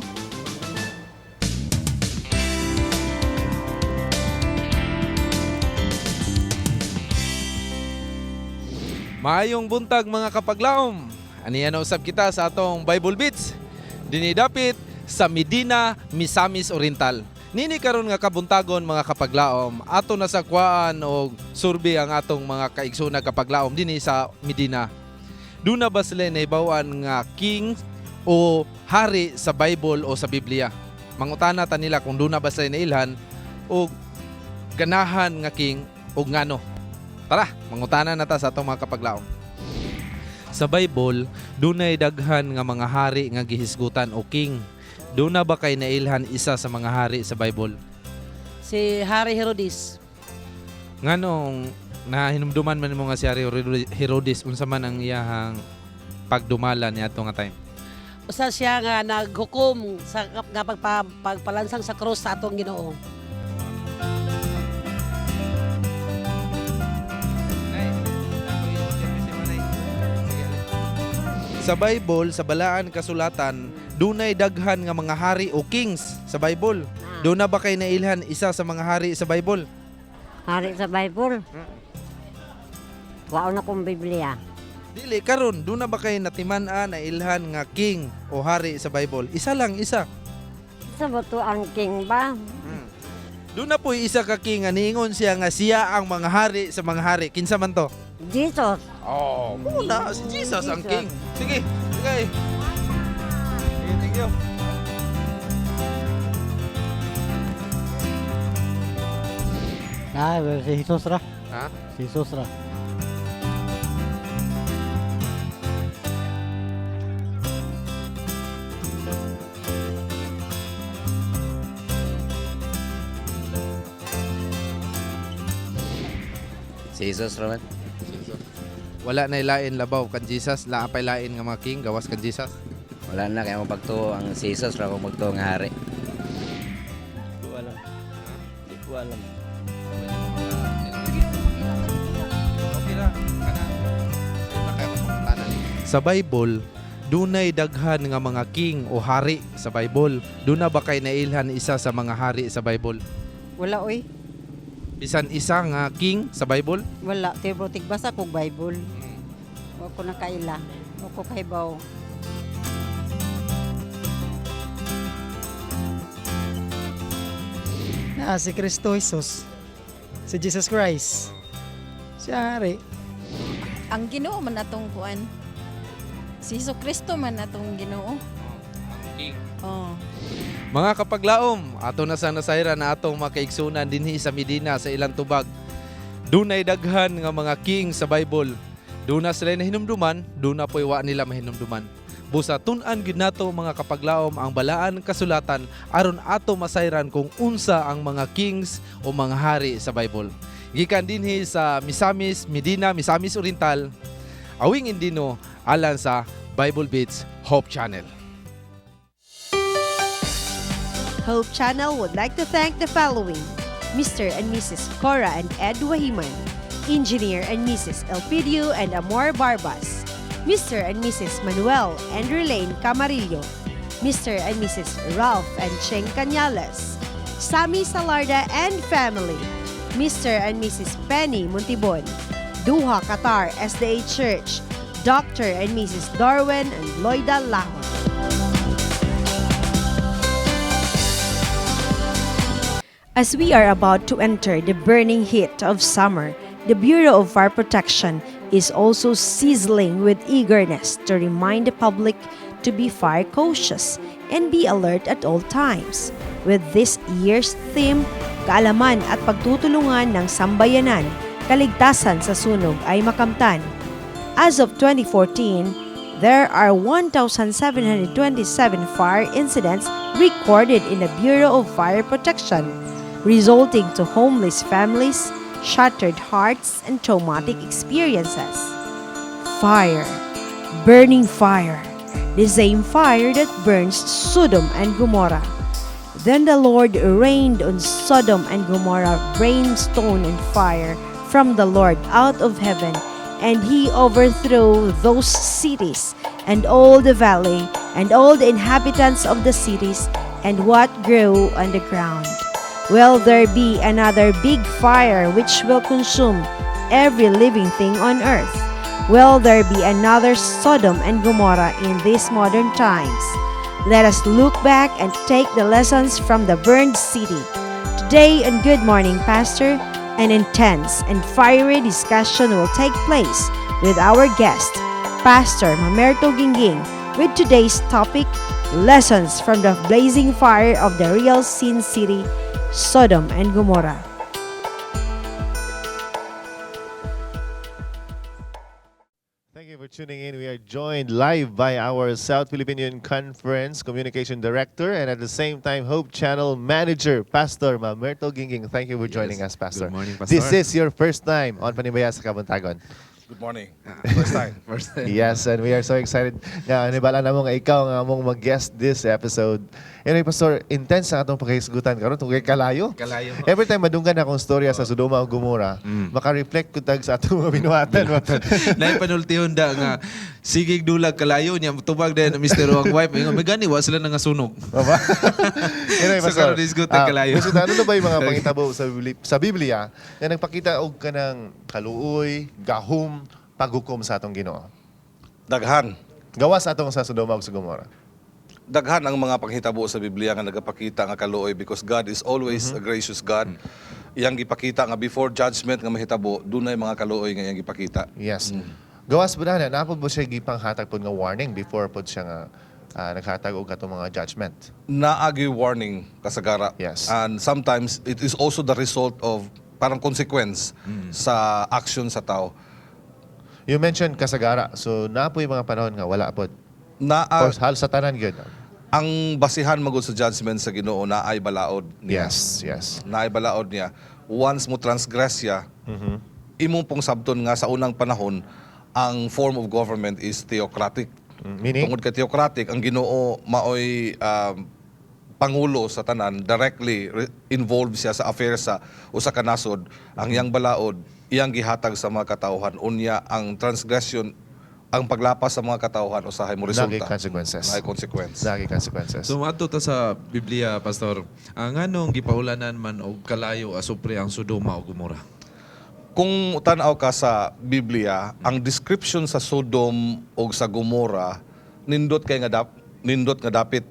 Maayong buntag, mga kapaglaom. Aniya na usab kita sa atong Bible Beats. Dinidapit sa Medina, Misamis Oriental. Nini karon nga kabuntagon, mga kapaglaom, ato na sa kuaan og survey ang atong mga kaigsoon kapaglaom dinhi sa Medina. Duna ba sila nahibaw-an nga king o hari sa Bible o sa Biblia? Mangutana ta nila kung duna ba sila nailhan o ganahan nga king o ngano. Tara, mangutana na ta sa atong mga kapaglaom. Sa Bible, dunay daghan nga mga hari nga gihisgutan o king. Duna ba kay nailhan isa sa mga hari sa Bible? Si Hari Herodes. Nganong nahinumduman man mo nga si Hari Herodes, unsa man ang iyahang pagdumala niadto nga time? Usa siya nga naghukom sa nga pagpalansang sa krus sa atong Ginoo. Sa Bible, sa balaan kasulatan, dunay daghan nga mga hari o kings sa Bible. Duna ba kay nailhan isa sa mga hari sa Bible? Hari sa Bible. Wao na kong Biblia. Dili karon, duna ba kay natiman-an nailhan nga king o hari sa Bible? Isa lang, isa. Sa ba to ang king ba? Duna po'y isa ka king nga niingon siya nga siya ang mga hari sa mga hari. Kinsa man to? Jesus. Oh, muna si Jesus ang king. Sige, sige. Sige, thank you. Ah, si Jesus ra. Ha? Si Jesus ra. Si Jesus ra man. Wala na ilain labaw kan Jesus, laa pa ilain nga mga king gawas kan Jesus. Wala na kay mo pagtuo ang si Jesus ra kung magtuo nga hari. Di ko alam. Di ko alam. Okay ra kana. Sa Bible, dunay daghan nga mga king o hari sa Bible. Duna ba kay nailhan isa sa mga hari sa Bible? Wala oy. Bisan isa nga king sa Bible? Wala. Pero tigbasa kog Bible. Wa ko nakaila. Wa ko kahibaw. Na si Kristo Jesus. Si Jesus Christ. Siya hari. Ang Ginoo man atong kuan. Si Hesus Kristo man atong Ginoo. King. Oh. Mga kapaglaom, ato na sa nasayra na atong makaigsunan dinhi sa Medina sa ilang tubag. Dunay daghan nga mga king sa Bible. Duna sila nahinumduman, duna po'y wa nila mahinumduman. Busa tun-an gyud nato, mga kapaglaom, ang balaan kasulatan aron ato masayran kung unsa ang mga kings o mga hari sa Bible. Gikan dinhi sa Misamis, Medina, Misamis Oriental, Awing Indino, alang sa Bible Beats Hope Channel. Hope Channel would like to thank the following: Mr. and Mrs. Cora and Ed Wahiman, Engineer and Mrs. Elpidio and Amor Barbas, Mr. and Mrs. Manuel and Relaine Camarillo, Mr. and Mrs. Ralph and Cheng Cañales, Sammy Salarda and family, Mr. and Mrs. Penny Montibon, Duha Qatar SDA Church, Dr. and Mrs. Darwin and Loida Lahon. As we are about to enter the burning heat of summer, the Bureau of Fire Protection is also sizzling with eagerness to remind the public to be fire cautious and be alert at all times. With this year's theme, Kaalaman at Pagtutulungan ng Sambayanan, Kaligtasan sa Sunog ay Makamtan. As of 2014, there are 1,727 fire incidents recorded in the Bureau of Fire Protection, resulting to homeless families, shattered hearts, and traumatic experiences. Fire, burning fire, the same fire that burns Sodom and Gomorrah. Then the Lord rained on Sodom and Gomorrah brimstone and fire from the Lord out of heaven, and he overthrew those cities and all the valley and all the inhabitants of the cities and what grew on the ground. Will there be another big fire which will consume every living thing on earth? Will there be another Sodom and Gomorrah in these modern times? Let us look back and take the lessons from the burned city. Today on Good Morning Pastor, an intense and fiery discussion will take place with our guest, Pastor Mamerto Gingging, with today's topic, Lessons from the Blazing Fire of the Real Sin City, Sodom and Gomorrah. Thank you for tuning in. We are joined live by our South Philippine Union Conference Communication Director and at the same time Hope Channel Manager, Pastor Mamerto Gingging. Thank you for joining us, Pastor. Good morning, Pastor. This is your first time on Panimbaya sa Kabuntagon. Good morning. First time. First time. Yes, and we are so excited nga nibala namo nga ikaw nga among mag-guest this episode. Anyway, Pastor, intense ang atong pagkahisgutan karon tungkol kay kalayo. Kalayo. Every time madunggan akong storya sa Sodoma o Gomora, maka-reflect ko tag sa atong mga binuhatan. Naipanultihon da nga sigig dulag kalayo niya tubag din Mr. ang wife ingon may gani wa sila nangasunog. Anyway, So, Pastor, karon disgutan kalayo. Gusto ano na ba yung mga pangitabo sa Biblia nga nagpakita og kanang kaluoy, gahom, paghukom sa atong Ginoo? Daghan. Gawas atong sa Sodoma ug sa Gomora. Daghan ang mga panghitabo sa Biblia nga nagapakita nga kaluoy because God is always a gracious God. Iyang gipakita nga before judgment nga mahitabo, dunay mga kaluoy nga iyang gipakita. Yes. Gawas ba na napod mo siya gipanghatag pod nga warning before pod siya nga naghatag og katong mga judgment? Naagi warning kasagara. Yes. And sometimes it is also the result of parang consequence sa action sa tao. You mentioned kasagara. So napoy mga panahon nga wala pod. Naa Or halos sa tanan gyud. Ang basihan magud sa judgment sa Ginoo na ay balaod niya. Yes. Naay balaod niya. Once mo transgress siya, imong pong sabton nga sa unang panahon, ang form of government is theocratic. Meaning? Tungod kay theocratic, ang Ginoo maoy pangulo sa tanan, directly involved siya sa affairs sa usa ka nasod. Ang iyang balaod, iyang gihatag sa mga katawhan. Unya ang transgression, ang paglapas sa mga katawhan usahay mo resulta. Nagay consequences. Naay consequence. Nagay consequences. So maadto ta sa Biblia, Pastor. Ang nganong gipaulanan man og kalayo asupre ang Sodoma o Gomora? Kung tan-aw ka sa Biblia, ang description sa Sodom o sa Gomora nindot kay nga nindot nga dapit.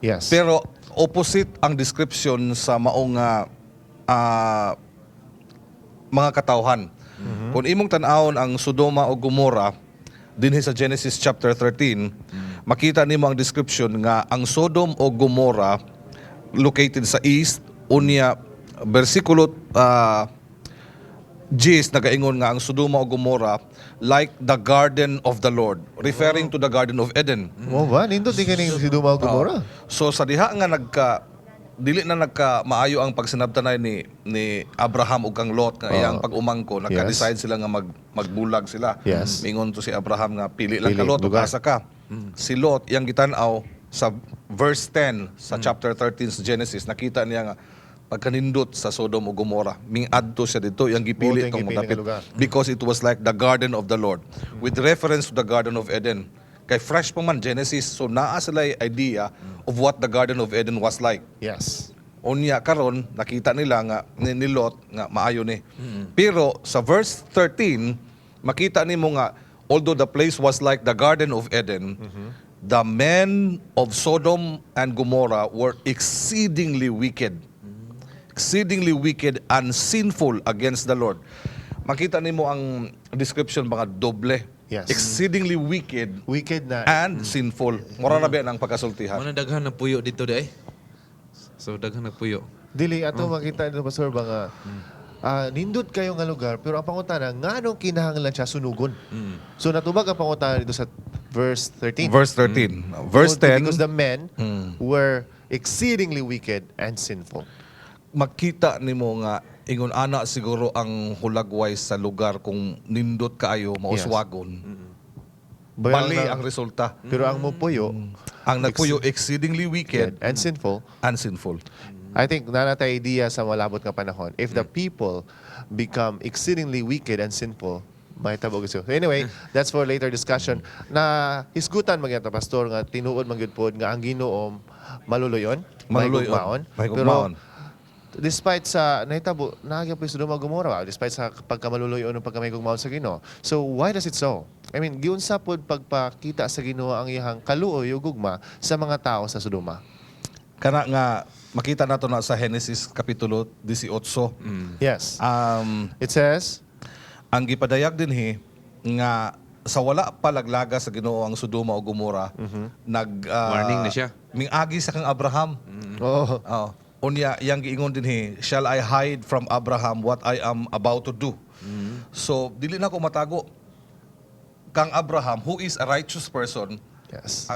Yes. Pero opposite ang description sa maong nga mga katawhan. Kung imong tan-awon ang Sodoma o Gomora dinhi sa Genesis chapter 13, makita nimo ang description nga ang Sodom o Gomora located sa east, unya bersikulo 10 nagaingon nga ang Sodoma o Gomora like the garden of the Lord, referring to the Garden of Eden. Mo ba? Nindot din kaning Sodoma o Gomora. So sa diha nga nagka dili na nagka maayo ang pagsinabtanay ni Abraham ug kang Lot nga iyang pag-umangko, nagka-decide sila nga magbulag sila. Yes. Mingon to si Abraham nga pili lang Pili ka Lot ug lugar. asa ka. Si Lot iyang gitan-aw Sa verse 10 sa chapter 13 sa Genesis, nakita niya nga pagkanindot sa Sodom ug Gomorrah. Mingadto siya dito, iyang gipili Buot ang tong gipili nga madapit lugar. Because it was like the garden of the Lord, with reference to the Garden of Eden. Kay fresh pa man Genesis, so naa sila idea of what the Garden of Eden was like. Unya karon nakita nila nga ni Lot nga maayo ni. Pero sa verse 13 makita nimo nga although the place was like the Garden of Eden, the men of Sodom and Gomorrah were exceedingly wicked. Exceedingly wicked and sinful against the Lord. Makita nimo ang description, mga doble. Exceedingly wicked, wicked na and sinful. Mura na ba ang pagkasultihan? Mao na daghan ng puyo dito di ay. So daghan ng puyo. Dili ato makita dito, Pastor, ba nga nindot kayo nga lugar, pero ang pangutana, nganong kinahanglan siya sunugon? So natubag ang pangutana dito sa verse 13. Verse 13. Verse 10. Because the men were exceedingly wicked and sinful. Makita nimo nga ingon ana siguro ang hulagway sa lugar kung nindot kaayo, mauswagon. Bayaw Mali na- ang resulta. Pero ang mupuyo, Ang nagpuyo, exceedingly wicked and sinful. And sinful. I think naa na tay idea sa malabot nga panahon. If the people become exceedingly wicked and sinful, mahitabo gyud. So anyway, that's for later discussion. Na hisgutan man gyud ta, Pastor, nga tinuod man gyud pod nga ang Ginoo maluluyon, Maluluyon. mahigugmaon. Mahigugmaon. Pero despite sa nahitabo, naa gyapon sa Sodoma Gomorrah, despite sa pagkamaluluyon o pagkamahigugmaon sa Ginoo. So why does it so? I mean, giunsa pod pagpakita sa Ginoo ang iyang kaluoy ug gugma sa mga tao sa Sodoma? Kana nga makita nato na sa Genesis kapitulo 18. It says, ang gipadayag dinhi nga sa wala pa laglaga sa Ginoo ang Sodoma o Gomora, nag Warning na siya. Mingagi sa kang Abraham. Oh. Oh. Unya yang giingon dinhi, "Shall I hide from Abraham what I am about to do?" So dili na ko matago kang Abraham, who is a righteous person.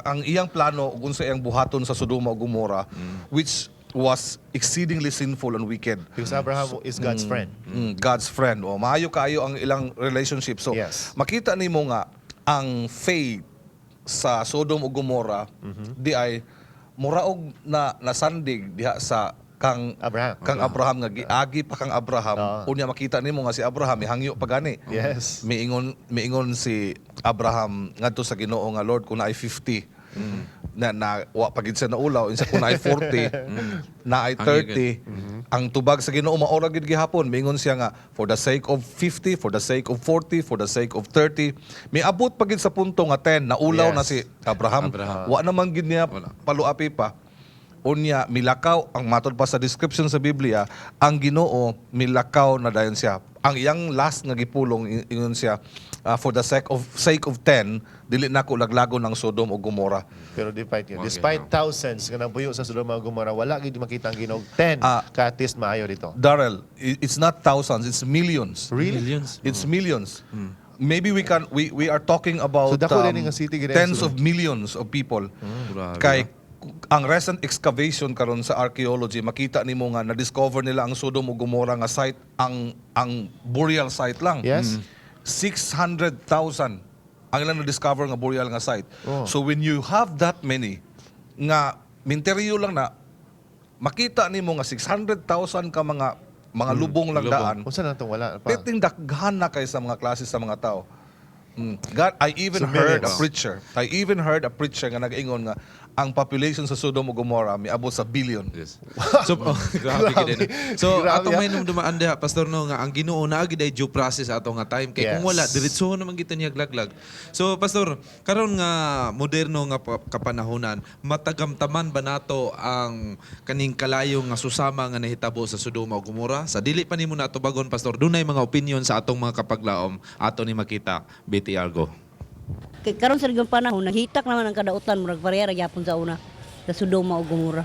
Ang iyang plano ug unsa iyang buhaton sa Sodoma ug Gomora, which was exceedingly sinful and wicked. Because Abraham is God's friend. God's friend. O maayo kaayo ang ilang relationship. So makita nimo nga ang faith sa Sodom ug Gomorrah di ay mura og na nasandig diha sa kang Abraham. Kang Abraham nga giagi pa kang Abraham. Unya makita nimo nga si Abraham mihangyo pa gani. Miingon si Abraham ngadto sa Ginoo nga, "Lord, kung naay 50," na na wa pa gid siya naulaw insa kung naay 40, naay 30. Ang tubag sa Ginoo mao ra gid gihapon. Miingon siya nga for the sake of 50, for the sake of 40, for the sake of 30. Miabot pa gid sa punto nga 10, naulaw na si Abraham. Abraham. Wa naman gid niya paluapi pa. Unya milakaw ang matod pa sa description sa Biblia, ang Ginoo milakaw na dayon siya. Ang iyang last nga gipulong, ingon siya, "For the sake of 10, dili nako laglagon ang Sodom o Gomorrah." Pero despite yun, despite thousands nga nabuyo sa Sodoma ug Gomorrah, wala gid makita ang Ginoo 10 ka at least maayo dito. Darrell, it's not thousands, it's millions. Really? Millions. It's millions. Maybe we can we are talking about So dako din nga city gid tens of millions of people. Grabe. Kay ang recent excavation karon sa archaeology, makita nimo nga na-discover nila ang Sodom ug Gomorrah nga site, ang burial site lang. 600,000 ang ilang na-discover nga burial nga site. So when you have that many nga minteryo lang na makita nimo nga 600,000 ka mga lubong lang Lubong. daan. Unsa na itong wala pa? Perting daghan na kay sa mga klase sa mga tao. God, I even So heard a millions. preacher. I even heard a preacher nga nag-ingon nga ang population sa Sodom ug Gomorrah miabot sa billion. Yes. So, oh, grabe gid eh, no? So, Grabe, atong ah. may dumaan diha, Pastor, no, nga ang Ginoo naa gid ay due process ato nga time kay kung wala, diretso naman kita niya laglag. So, Pastor, karon nga moderno nga kapanahonan, matagamtaman ba nato ang kaning kalayo nga susama nga nahitabo sa Sodoma ug Gomorrah? Sa dili pa nimo na tubagon, Pastor, dunay mga opinion sa atong mga kapaglaom ato ni makita. BTR go. Kay karon sa yung panahon, nahitak naman ang kadautan, murag pareha ra gyapon sa una sa Sodoma ug Gomora.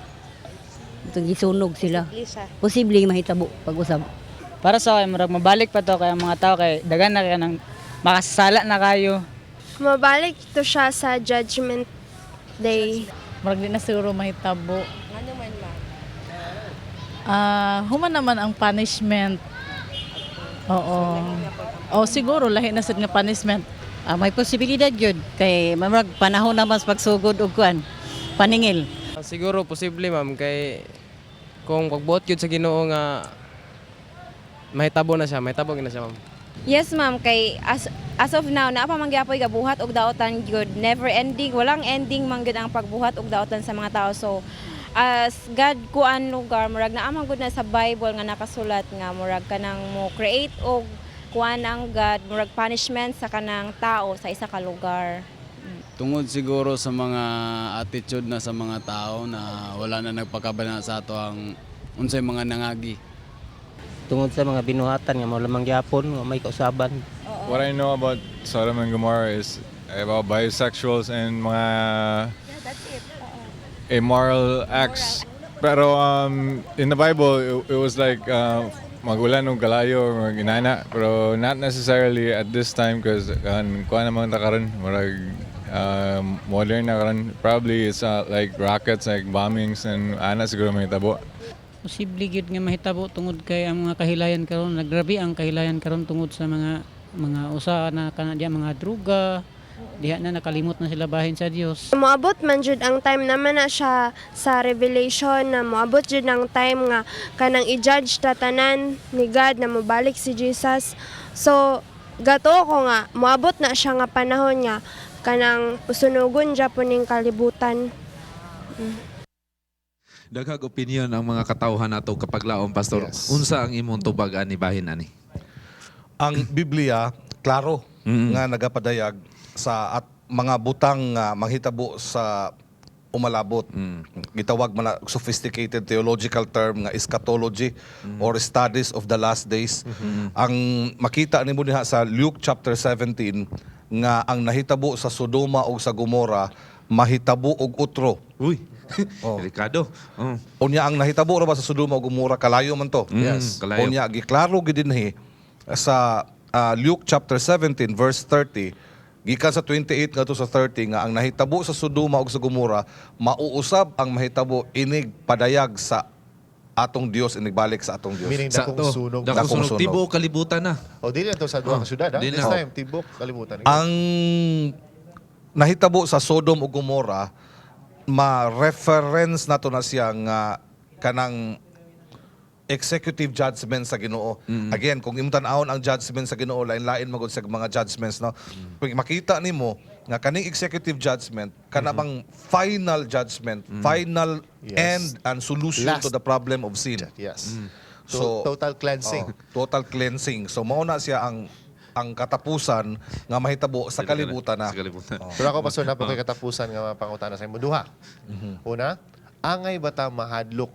Itong gisunog sila. Posible mahitabo pag-usab. Para sa akin, murag mabalik pa to kay ang mga tao kay daghan na kay nang makasala na kayo. Mabalik to siya sa Judgment Day. Murag di na siguro mahitabo. Ano man, ma'am? Ah, human naman ang punishment. Oo. O siguro lahi na sad nga punishment. Ah, may posibilidad yun. Kay murag panahon naman sa pagsugod og kuan. Paningil. Siguro posible, ma'am, kay kung pagbuot gyud sa Ginoo nga mahitabo na siya, mahitabo gyud na siya, ma'am. Yes, ma'am, kay as of now naa pa man gyapoy gabuhat og daotan gyud, never ending, walang ending man gyud ang pagbuhat og daotan sa mga tao. So as God kuan lugar, murag naa man gud na sa Bible nga nakasulat nga murag kanang mo create og kuan ang God, murag punishment sa kanang tao sa isa ka lugar. Tungod siguro sa mga attitude na sa mga tao na wala na nagpakabana sa ato ang unsay mga nangagi. Tungod sa mga binuhatan nga mao lamang gyapon nga may kausaban. What I know about Sodom and Gomorrah is about bisexuals and mga immoral acts. Pero in the Bible, it was like magulan og kalayo or mag-inana. Pero not necessarily at this time because kuha naman ta karon, murag modern na karon. Probably it's like rockets, like bombings and ana siguro mahitabo. Posible gyud nga mahitabo tungod kay ang mga kahilayan karon, nagrabe ang kahilayan karon tungod sa mga usa na kana diya, mga druga diha na nakalimot na sila bahin sa Dios. Moabot man jud ang time naman na siya sa Revelation na moabot jud ang time nga kanang i-judge ta tanan ni God na mobalik si Jesus. So gato ko nga moabot na siya nga panahon nga kanang sunugon japon ning kalibutan. Daghag opinion ang mga katawhan nato kapaglaom, Pastor. Unsa ang imong tubag ani bahin ani? Ang Biblia klaro nga nagapadayag sa at mga butang nga manghitabo sa umalabot. Gitawag man na sophisticated theological term nga eschatology or studies of the last days. Ang makita nimo diha sa Luke chapter 17 nga ang nahitabo sa Sodoma ug sa Gomora mahitabo og utro. Uy. Oh. Delikado. Oh. Unya ang nahitabo ra ba sa Sodoma ug Gomora, kalayo man to. Kalayo. Unya giklaro gid dinhi sa Luke chapter 17 verse 30 gikan sa 28 ngadto sa 30 nga ang nahitabo sa Sodoma ug sa Gomora mauusab ang mahitabo inig padayag sa atong Dios, inigbalik sa atong Dios. Meaning dakong sunog. Dakong sunog. Tibuok kalibutan na. O, dili na to sa duha ka syudad, ha? Di This na. time, tibok kalibutan. Ang nahitabo sa Sodom ug Gomora, ma-reference nato na siya nga kanang executive judgment sa Ginoo. Again, kung imong tan-awon ang judgment sa Ginoo, lain-lain magud sa mga judgments, no. Kung makita nimo nga kaning executive judgment kana bang final judgment, final end and solution Last. to the problem of sin. Yes. So Total cleansing. Oh, total cleansing. So mao na siya ang katapusan nga mahitabo sa kalibutan na. Sa kalibutan. Oh. Pero ako, Pastor, na ko'y katapusan nga mga pangutana sa imo. Duha. Una, angay ba ta mahadlok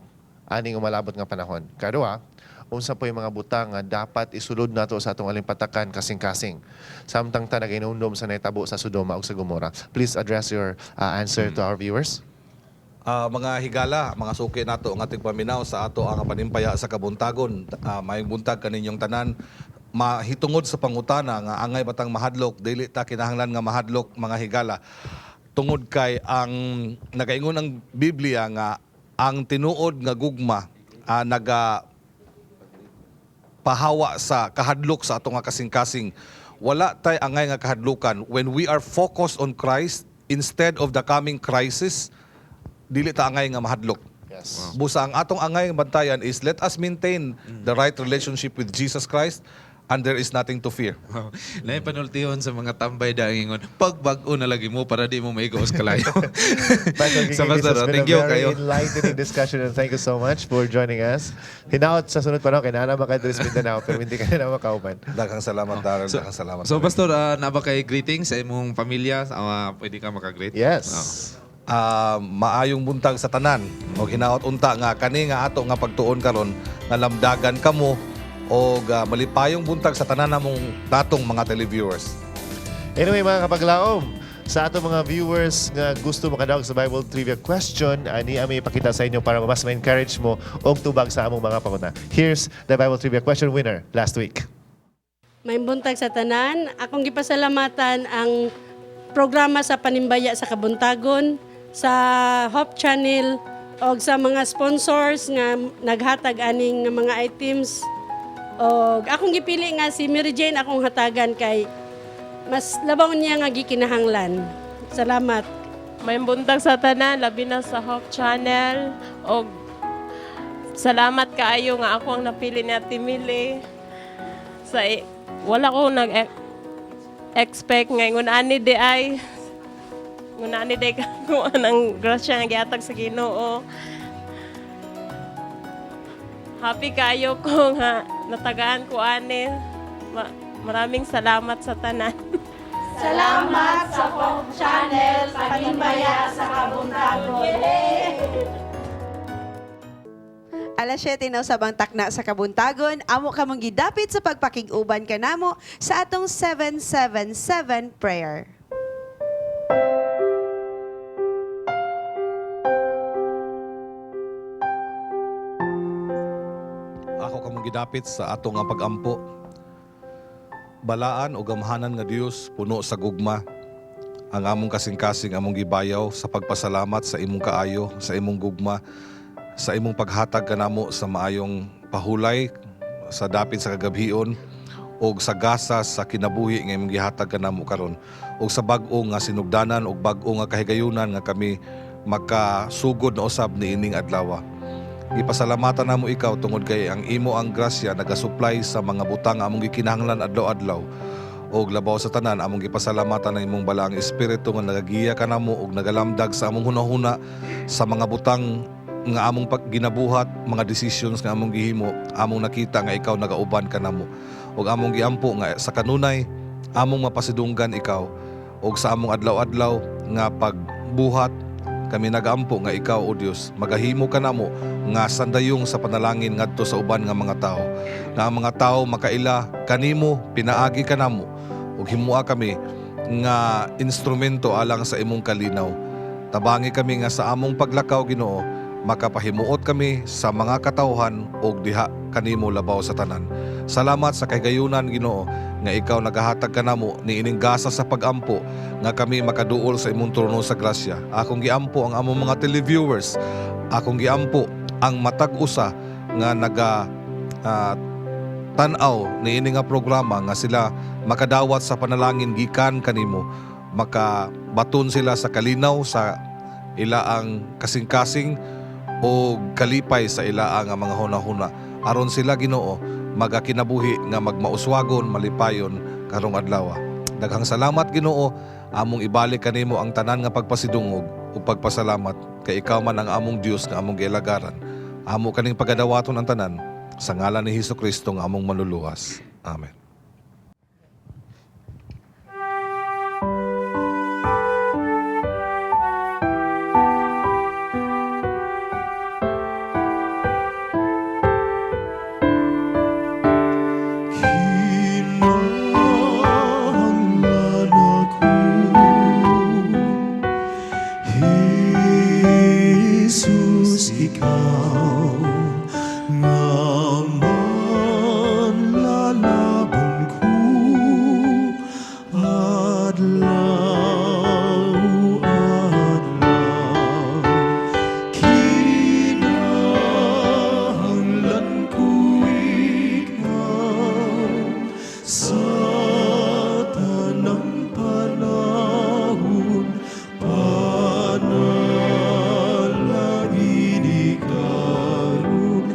aning umalabot nga panahon? Kaduha, unsa po yung mga butang nga dapat isulod nato sa atong alimpatakan kasing-kasing samtang ta nagainumdum sa nahitabo sa Sodoma ug sa Gomora? Please address your answer to our viewers. Mga higala, mga suki nato ang ating paminaw sa ato ang panimpaya sa kabuntagon. Maayong buntag kaninyong tanan. Mahitungod sa pangutana nga angay batang mahadlok, dili ta kinahanglan nga mahadlok, mga higala. Tungod kay ang nagaingon ang Biblia nga ang tinuod nga gugma naga pahawa sa kahadlok sa atong nga kasing-kasing. Wala tay angay nga kahadlukan when we are focused on Christ instead of the coming crisis. Dili ta angay nga mahadlok. Busa ang atong angay nga bantayan is let us maintain the right relationship with Jesus Christ and there is nothing to fear. Lain panultihon sa mga tambay da ingon, pagbag-o na lagi mo para di mo maigaos kalayo. Pastor Kiki, Sa this Pastor, has been thank a you very kayo. enlightening discussion and thank you so much for joining us. Hinaot sa sunod pa, no, kay naa na ka diri sa Mindanao pero hindi ka na makauban. Daghang salamat, Darrell. Daghang salamat. So Pastor, naa ba kay greetings sa imong pamilya? Pwede ka maka-greet? Yes. Maayong buntag sa tanan. Og hinaot unta nga kani nga ato nga pagtuon karon nga lamdagan kamo og malipayong buntag sa tanan namong datong mga televiewers. Anyway, mga kapaglaom, sa atong mga viewers nga gusto makadaog sa Bible trivia question, ani ami ipakita sa inyo para mas ma-encourage mo og tubag sa among mga pangutana. Here's the Bible trivia question winner last week. May buntag sa tanan. Akong gipasalamatan ang programa sa Panimbaya sa Kabuntagon, sa Hope Channel, og sa mga sponsors nga naghatag aning nga mga items. Og akong gipili nga si Mary Jane akong hatagan kay mas labaw niya nga gikinahanglan. Salamat. May buntag sa tanan, labi na sa Hope Channel. Og salamat kaayo nga ako ang napili ni Ate Mili. Wala ko nag expect nga ingon ani di ay ingon ani di kung anang grasya nga gihatag sa Ginoo. Happy kaayo ko nga natagaan ko ani. Maraming salamat sa tanan. Salamat sa Hope Channel, Panimbaya sa Kabuntagon. Alas 7 na usab ang takna sa Kabuntagon, amo kamong gidapit sa pagpakig-uban kanamo sa atong 777 prayer. Ako kamong gidapit sa atong nga pag-ampo. Balaan o gamhanan nga Dios, puno sa gugma. Ang among kasing-kasing among gibayaw sa pagpasalamat sa imong kaayo, sa imong gugma, sa imong paghatag kanamo sa maayong pahulay sa dapit sa kagabhion og sa gasa sa kinabuhi nga imong gihatag kanamo karon og sa bag-o nga sinugdanan og bag-o nga kahigayunan nga kami makasugod na usab niining adlaw. Gipasalamatan namo ikaw tungod kay ang imo ang grasya nagasupply sa mga butang nga among gikinahanglan adlaw-adlaw. Og labaw sa tanan, among gipasalamatan ang imong balaang espiritu nga nagagiya kanamo og nagalamdag sa among hunahuna sa mga butang nga among pag ginabuhat, mga decisions nga among gihimo, among nakita nga ikaw nagauban kanamo. Og among giampo nga sa kanunay among mapasidunggan ikaw og sa among adlaw-adlaw nga pagbuhat kami nagaampo nga ikaw, O Dios, magahimo kanamo nga sandayong sa panalangin ngadto sa uban nga mga tao. Nga ang mga tao makaila kanimo, pinaagi kanamo ug himua kami nga instrumento alang sa imong kalinaw. Tabangi kami nga sa among paglakaw, Ginoo, makapahimuot kami sa mga katawhan og diha kanimo labaw sa tanan. Salamat sa kahigayunan, Ginoo, nga ikaw nagahatag kanamo niining gasa sa pagampo nga kami makaduol sa imong trono sa grasya. Akong giampo ang among mga televiewers. Akong giampo ang matag usa nga naga tan-aw niini nga programa nga sila makadawat sa panalangin gikan kanimo, makabaton sila sa kalinaw sa ila ang kasing-kasing o kalipay sa ila ang mga hunahuna aron sila, Ginoo, magakinabuhi nga magmauswagon, malipayon karong adlaw. Daghang salamat, Ginoo. Among ibalik kanimo ang tanan nga pagpasidungog ug pagpasalamat kay ikaw man ang among Dios nga among gialagaran. Amo kaning pagadawaton ang tanan sa ngalan ni Hesus Kristo nga among manluluwas. Amen. Kinahanglan ako, Jesus, ikaw nga manlalabon ko adlaw adlaw. Kinahanglan ko ikaw sa tanang panahon, panalangin karon.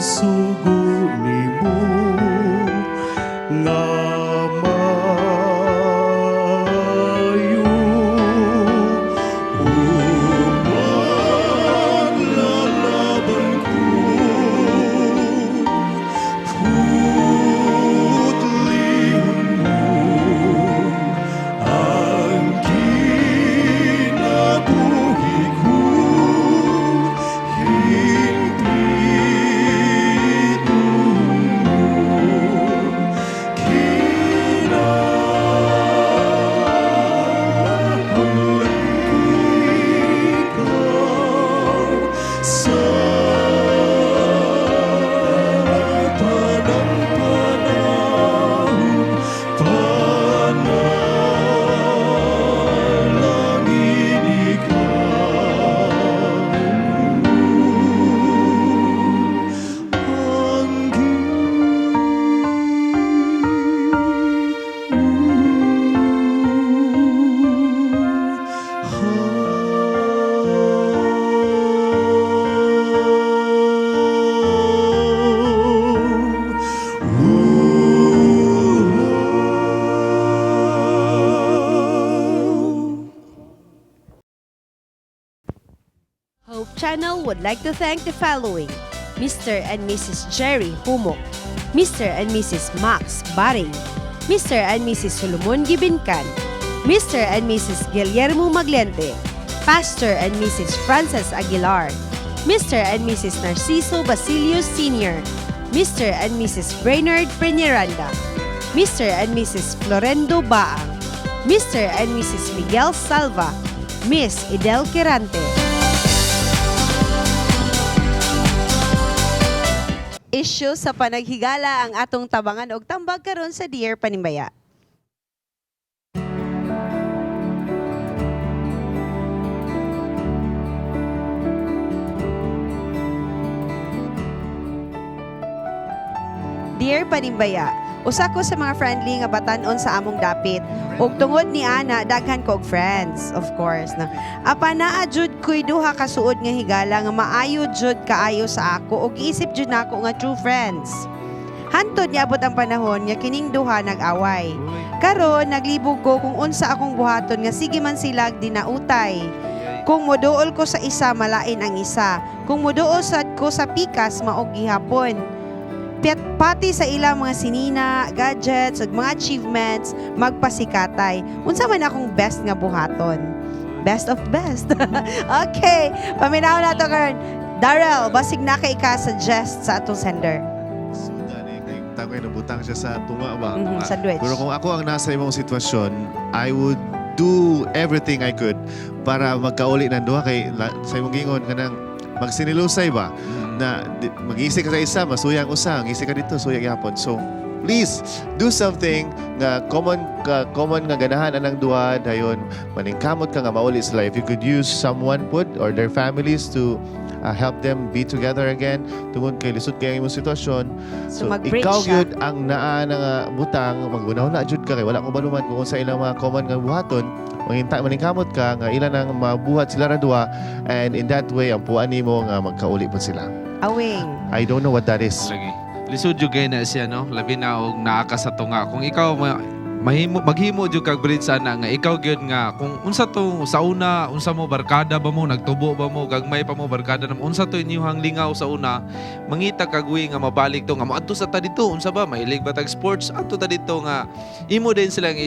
Pagsugo nimo nga maayo, ug maglalaban ko, Putlihon mo ang kinabuhi ko, hingpiton mo, kinahanglan ikaw sa tanang panahon, panalangin ikaw ang. Hope Channel would like to thank the following: Mr. and Mrs. Jerry Humok, Mr. and Mrs. Max Baring, Mr. and Mrs. Solomon Gibincan, Mr. and Mrs. Guillermo Maglente, Pastor and Mrs. Frances Aguilar, Mr. and Mrs. Narciso Basilio Sr., Mr. and Mrs. Brainerd Peñaranda, Mr. and Mrs. Florendo Baang, Mr. and Mrs. Miguel Salva, Miss Idel Quirante. Issue sa panaghigala ang atong tabangan og tambag karon sa Dear Panimbaya. Dear Panimbaya, usa ko sa mga friendly nga batan-on sa among dapit. Ug tungod ni ana, daghan ko og friends, of course. Na. Apan naa jud ko'y duha ka suod nga higala nga maayo jud kaayo sa ako ug giisip jud nako nga true friends. Hantod niabot ang panahon nga kining duha nag-away. Karon naglibog ko kung unsa akong buhaton nga sige man sila dinautay. Kung moduol ko sa isa, malain ang isa. Kung moduol sad ko sa pikas, mao gihapon. Pati sa ilang mga sinina, gadgets, ug mga achievements, magpasikatay. Unsa man akong best nga buhaton? Best of best. Okay, paminaw na to karon. Darrell, basig na kay ka suggest sa atong sender. Takoy nabutang siya sa tunga ba? Sandwich. Pero kung ako ang nasa imong sitwasyon, I would do everything I could para magkauli ng duha kay sa imong gingon kanang magsinilusay ba na mag-isip ka sa isa, masuya ang usa, ang isip ka dito, suya gyapon. So please do something nga common ka, common nga ganahan anang duha, dayon maningkamot ka nga mauli sila. If you could use someone pud or their families to help them be together again tungod kay lisod kay ang imong sitwasyon. So, mag-bridge ikaw siya. gyud ang naa na nga butang, maguna-una jud ka kay wala ko baluman kung sa ilang mga common nga buhaton, manginta maningkamot ka nga ilan ang mabuhat sila ra duha, and in that way ang puan nimo nga magkauli pud sila. Awing. I don't know what that is. Lagi. Lisod jud kay na siya, no? Labi na og naa ka sa tunga. Kung ikaw mahimo maghimo jud kag bridge sana nga ikaw gyud nga kung unsa to sa una, unsa mo barkada ba mo, nagtubo ba mo, gagmay pa mo barkada na mo, unsa to inyuhang lingaw sa una, mangita kag way nga mabalik to nga moadto sa ta dito, unsa ba mahilig ba tag sports, adto ta dito nga imo din silang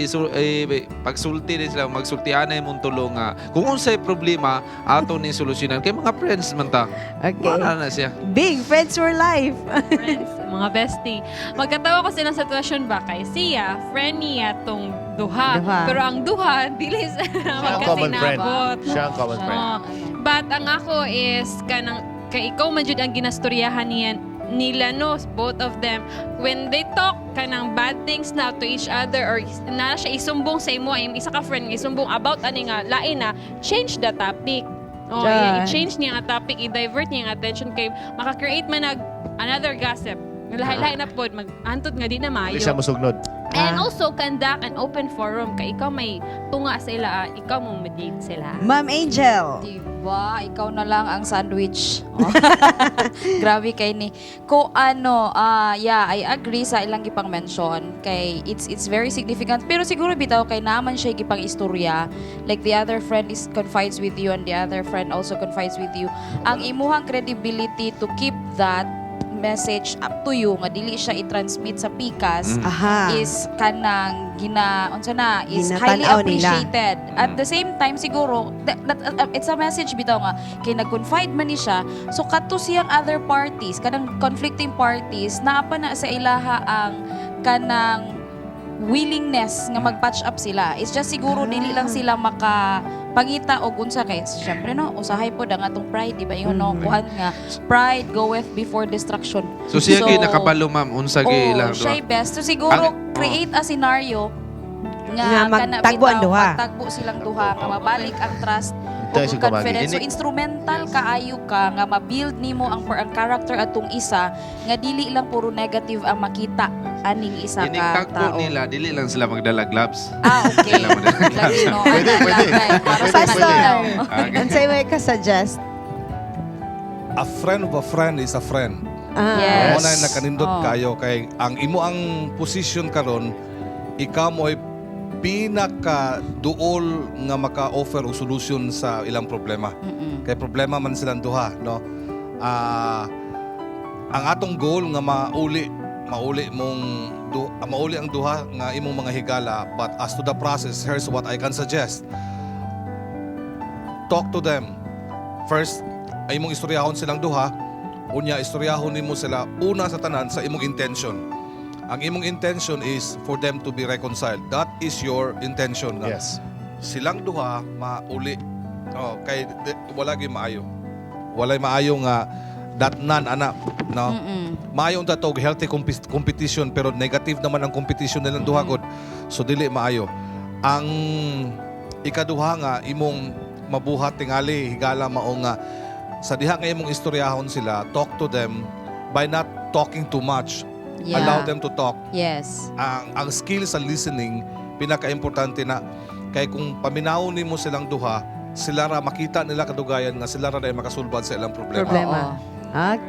pagsulti din sila, magsultianay imong tulo nga kung unsay problema ato ni solusyonan kay mga friends man ta. Okay. Wala na siya. Big friends for life. Friends, mga bestie. Magkatawa ko silang sitwasyon ba kay siya, friend niya tong duha. Duha. Pero ang duha, dili sa Siya ang common friend. magkasinabot. Siya ang common friend. Oo. But ang ako is kanang kay ikaw man jud ang ginastoryahan niya nila, no, both of them, when they talk kanang bad things na to each other or na siya isumbong sa imo, ay isa ka friend nga isumbong about ani nga lain na, change the topic. Oh, Diyan. I-change niya ang topic, i-divert niya ang attention kay maka-create man nag another gossip. Lahi-lahi na pod, mag-antod nga di na maayo. Dili siya mosugnod. And also conduct an open forum kay ikaw may tunga sa ila, ikaw mo mediate sila. Ma'am Angel. Diba? Ikaw na lang ang sandwich. Oh. Grabe kay ni. Ko ano, yeah, I agree sa ilang gipang mention kay it's very significant. Pero siguro bitaw kay naman siya gipang istorya. Like the other friend is confides with you and the other friend also confides with you. Ang imuhang credibility to keep that message up to you nga dili siya i-transmit sa pikas is kanang gina unsa na is highly Ginatan-aw nila. appreciated. At the same time siguro that it's a message bitaw nga kay nag-confide man ni siya, so kadto siyang other parties, kanang conflicting parties, naa pa na sa ilaha ang kanang willingness nga mag-patch up sila. It's just siguro dili lang sila maka pangita og unsa kay syempre no, usahay pod ang atong pride, di ba, ingon no, kuan nga pride goeth before destruction. So siya kay nakabalo, ma'am, unsa gyud Oh, ilang siya duha. best. So siguro create a scenario nga, Nga kana magtagbo ang bitaw, duha. magtagbo silang duha nga mabalik ang trust Tayo ug sa kabagi. confidence. So instrumental kaayo ka nga ma-build nimo ang character atong isa nga dili lang puro negative ang makita aning isa Inig ka tagbo tao. nila, dili lang sila magdala gloves. Ah, okay. Dili lang magdala gloves. Lagi, no? Pwede, Ano, pwede. lagay, para sa Pastor, malinaw. Okay. unsay may ka-suggest? A friend of a friend is a friend. Yes. Mo na nakanindot kayo kay ang imo ang position karon, ikaw mo ay pinaka duol nga maka-offer og solusyon sa ilang problema. Kay problema man silang duha, no? Ang atong goal nga mauli mauli mong mauli ang duha nga imong mga higala, but as to the process, here's what I can suggest. Talk to them. First, ay imong istoryahon silang duha. Unya, istoryahon nimo sila una sa tanan sa imong intention. Ang imong intention is for them to be reconciled. That is your intention nga silang duha mauli. Oh, kay wala gyud maayo, walay maayo nga datnan ana, no? Maayo unta to og healthy competition, pero negative naman ang competition nilang duha gud, so dili maayo. Ang ikaduha nga imong mabuhat tingali, higala, mao nga sa diha nga imong istoryahon sila, talk to them by not talking too much. Allow them to talk. Ang skill sa listening, pinaka-importante na, kay kung paminawon nimo silang duha, sila ra makita nila kadugayan nga sila ra na makasulbad sa ilang problema. Problema.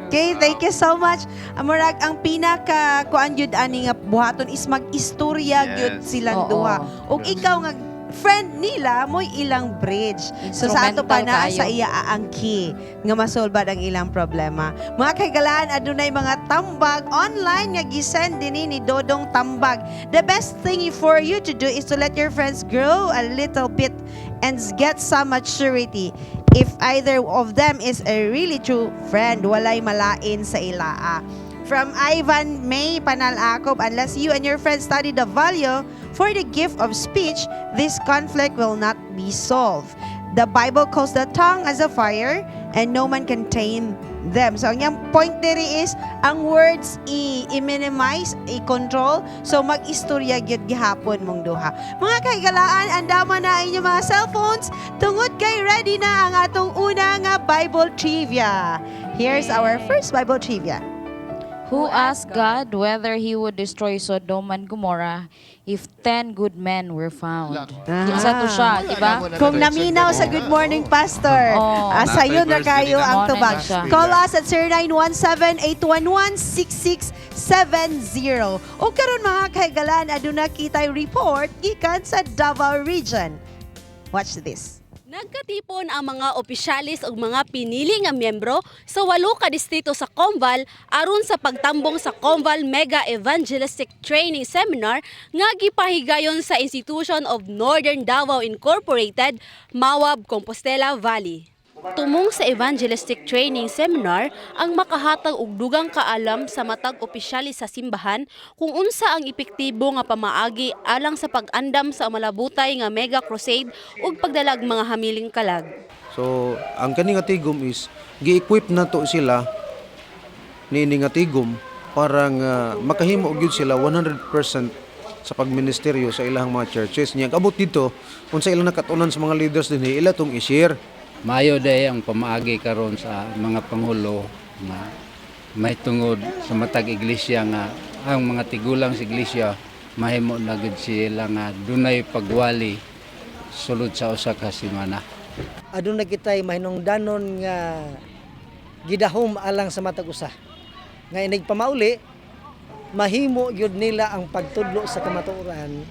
Okay, thank you so much. Murag ang pinaka kuan gyud ani nga buhaton is mag-istorya gyud silang duha. Ug ikaw nga friend nila mo'y ilang bridge. So sa ato pa Instrumental na sa kaayo. iya ang key nga masolbad ang ilang problema. Mga kaigalaan, adunay mga tambag online nga gisend dinhi ni Dodong Tambag. The best thing for you to do is to let your friends grow a little bit and get some maturity. If either of them is a really true friend, walay malain sa ilaa. From Ivan May Panalakob, unless you and your friends study the value for the gift of speech, this conflict will not be solved. The Bible calls the tongue as a fire and no man can tame them. So, ang iyang point diri is, ang words i-minimize, i-control. So, mag-istorya gyud gihapon mong duha. Mga kahigalaan, andama na ang inyong mga cellphones tungod kay ready na ang atong una nga Bible trivia. Here's our first Bible trivia. Who asked God whether he would destroy Sodom and Gomorrah if 10 good men were found? Kinsa to siya, di ba? Kung naminaw sa Good Morning Pastor, sayo na kayo ang Mo na tubag. siya. Call us at 0917-811-6670. O karon mga kahigalaan, aduna kitay report gikan sa Davao Region. Watch this. Nagkatipon ang mga opisyalis ug mga pinili nga miyembro sa walo ka distrito sa Comval aron sa pagtambong sa Comval Mega Evangelistic Training Seminar nga gipahigayon sa Institution of Northern Davao Incorporated, Mawab, Compostela Valley. Tumong sa Evangelistic Training Seminar ang makahatag og dugang kaalam sa matag opisyalis sa simbahan kung unsa ang epektibo nga pamaagi alang sa pag-andam sa malabutay nga mega crusade ug pagdalag mga hamiling kalag. So, ang kani nga tigom is gi-equip na to sila niini nga tigom para nga makahimo gyud sila 100% sa pagministeryo sa ilang mga churches. Niya abot dito unsa ilang nakatunan sa mga leaders dinhi, ila tong i-share. Maayo day ang pamaagi karon sa mga pangulo nga may tungod sa matag iglesia nga ang mga tigulang sa iglesia Mahimo na gud sila nga dunay pagwali sulod sa usa ka semana. Aduna kitay mahinungdanon nga gidahom alang sa matag usa. Nga inig pamauli, mahimo gyud nila ang pagtudlo sa kamatuoran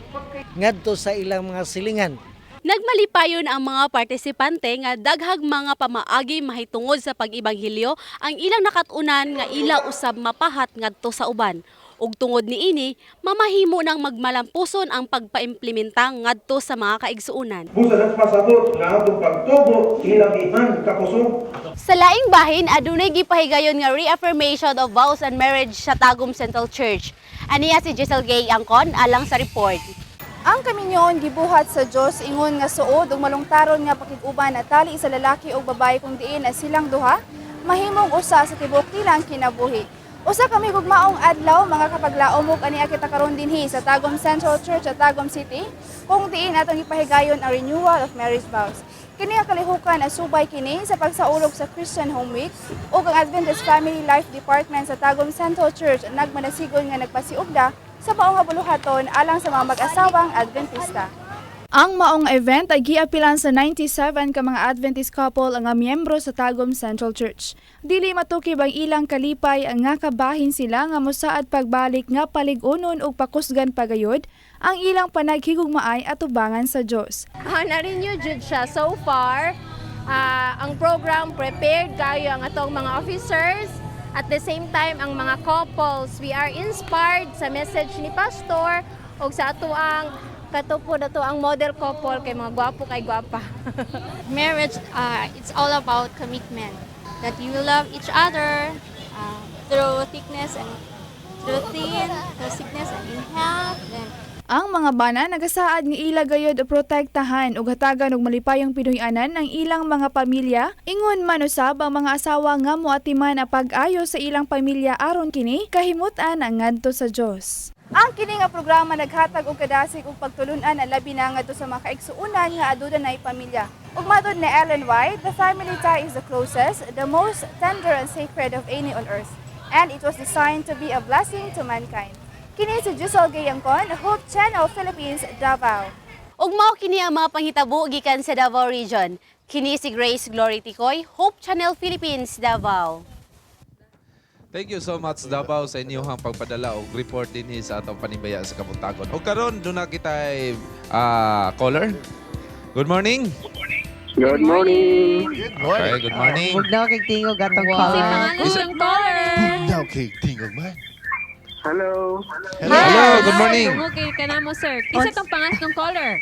ngadto sa ilang mga silingan. Nagmalipayon ang mga partisipante nga daghag mga pamaagi mahitungod sa pag-ibanghilyo ang ilang nakat-unan nga ila usab mapahat ngadto sa uban. Ug tungod niini, mamahimo nang magmalampuson ang pagpaimplementa ngadto sa mga kaigsuonan. Busa nagpasabot nga atong pagtubo ilamihan kakusog. Sa laing bahin, adunay gipahigayon nga reaffirmation of vows and marriage sa Tagum Central Church. Aniya si Giselle Gay Angkon alang sa report. Ang kaminyoon gibuhat sa Dios ingon nga suod ug malungtaron nga pakig-uban na tali sa lalaki ug babaye kung diin na silang duha mahimong usa sa tibuok nilang kinabuhi. Usa ka mahigugmaong adlaw, mga kapaglaom, ug ania kita karon dinhi sa Tagum Central Church sa Tagum City kung diin atong ipahigayon ang renewal of marriage vows. Kini ang kalihukan na subay kini sa pagsaulog sa Christian Home Week, ug ang Adventist Family Life Department sa Tagum Central Church nagmanasigon nga nagpasiugda sa maong nga buluhaton alang sa mga mag-asawang Adventista. Ang maong event ay giapilan sa 97 ka mga Adventist couple ang miyembro sa Tagum Central Church. Dili matukib ang ilang kalipay ang nga kabahin sila nga mosaad pagbalik nga palig-unon ug pakusgan pagayod ang ilang panaghigugmaay atubangan sa Dios. Na-renew jud siya so far. Ang program, prepared kayo ang atong mga officers. At the same time, ang mga couples, we are inspired sa message ni Pastor o sa atoang katupod ato ang model couple kay mga gwapo kay gwapa. Marriage, it's all about commitment. That you will love each other through thickness and through thin, through sickness and in health. Then Ang mga bana nagasaad nga ila gayod protektahan ug hatagan og malipayong Pinoy-anan ang ilang mga pamilya. Ingon man usab ang mga asawa nga moatiman ang pag-ayo sa ilang pamilya aron kini kahimut-an ang ngadto sa Dios. Ang kini nga programa naghatag og kadasig ug pagtulun-an ang labi na ngadto sa mga kaigsuonan nga aduna nay pamilya. Ug matod ni Ellen White, the family tie is the closest, the most tender and sacred of any on earth. And it was designed to be a blessing to mankind. Kini si Giselle Gayangkon, Hope Channel Philippines, Davao. Ug mao kini ang mga panghitabo gikan sa Davao Region. Kini si Grace Glory Ticoy, Hope Channel Philippines, Davao. Thank you so much, Davao, sa inyong pagpadala og report dinhi sa atong panimbaya sa kabuntagon. O karon duna kitay caller. Good morning. Good morning. Good. Okay, good morning. Bugnaw kay tingog atong Si caller. pangalan ng caller. Bugnaw kay tingog man. Hello. Hello, good morning. Okay ka na mo, sir. Kinsa tong pangalan ng caller?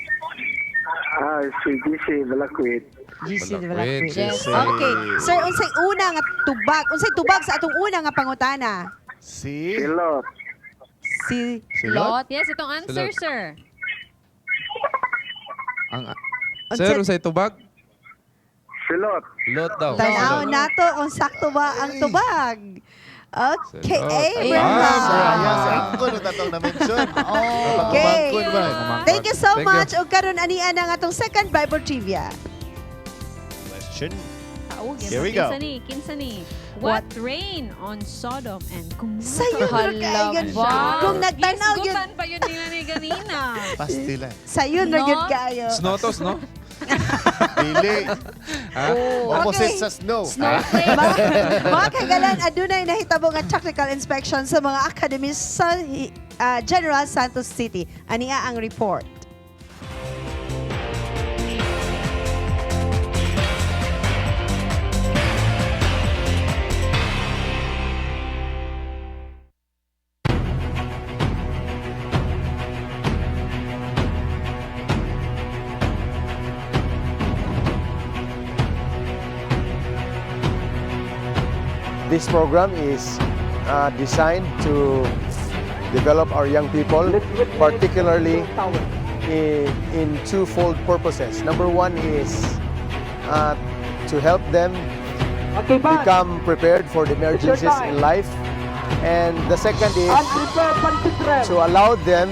Si GC Balakwit. GC Balakwit. Yes. Okay. Sir, unsay una nga tubag? Unsay tubag sa atong una nga pangutana? Si Lot. Si Si Lot? Yes, itong answer, Lot. sir. Ang Sir, unsay tubag? Si Lot. Lot daw. Tanaw nato kung sakto ba ang tubag. Okay, Lot. Abraham. Sayang si Angkon ang tatong na-mention. Okay. Pag-umangkon ba? Thank you so Thank you. much. Ug karon ania na ang atong second Bible trivia. Question. Taog, Here we go. Kinsa ni? Kinsa ni? What rain on Sodom and Gomorrah? Sayo ra kaayo Wow. Kung nagtanaw yun, Gisgutan pa yun nila ni ganina. Pastilan. sayon ra No? gyud kaayo. Snotos, no? Dili. Ha? Opposite Okay. sa snow. Mga kagalan, adunay nahitabo nga technical inspection sa mga academies sa General Santos City. Ania ang report. This program is designed to develop our young people, particularly in twofold purposes. Number one is to help them become prepared for the emergencies in life. And the second is to allow them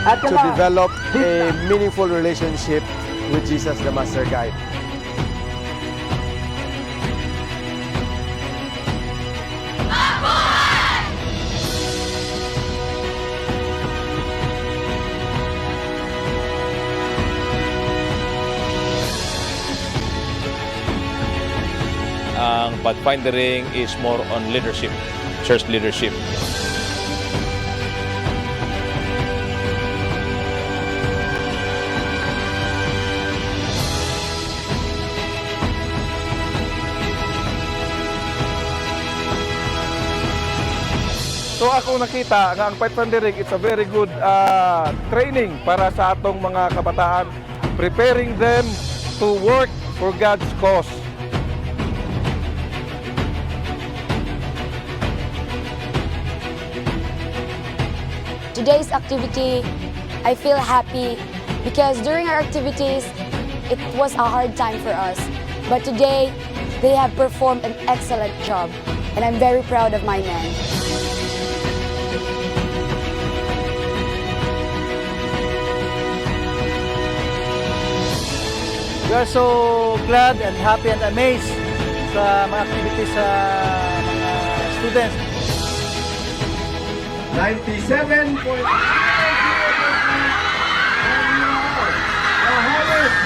to develop a meaningful relationship with Jesus, the Master Guide. Pathfindering is more on leadership, church leadership. So ako nakita nga ang pathfindering, it's a very good training para sa atong mga kabataan, preparing them to work for God's cause. Today's activity, I feel happy because during our activities, it was a hard time for us. But today, they have performed an excellent job, and I'm very proud of my men. We are so glad and happy and amazed sa mga activities sa mga students. 97.0%, the highest.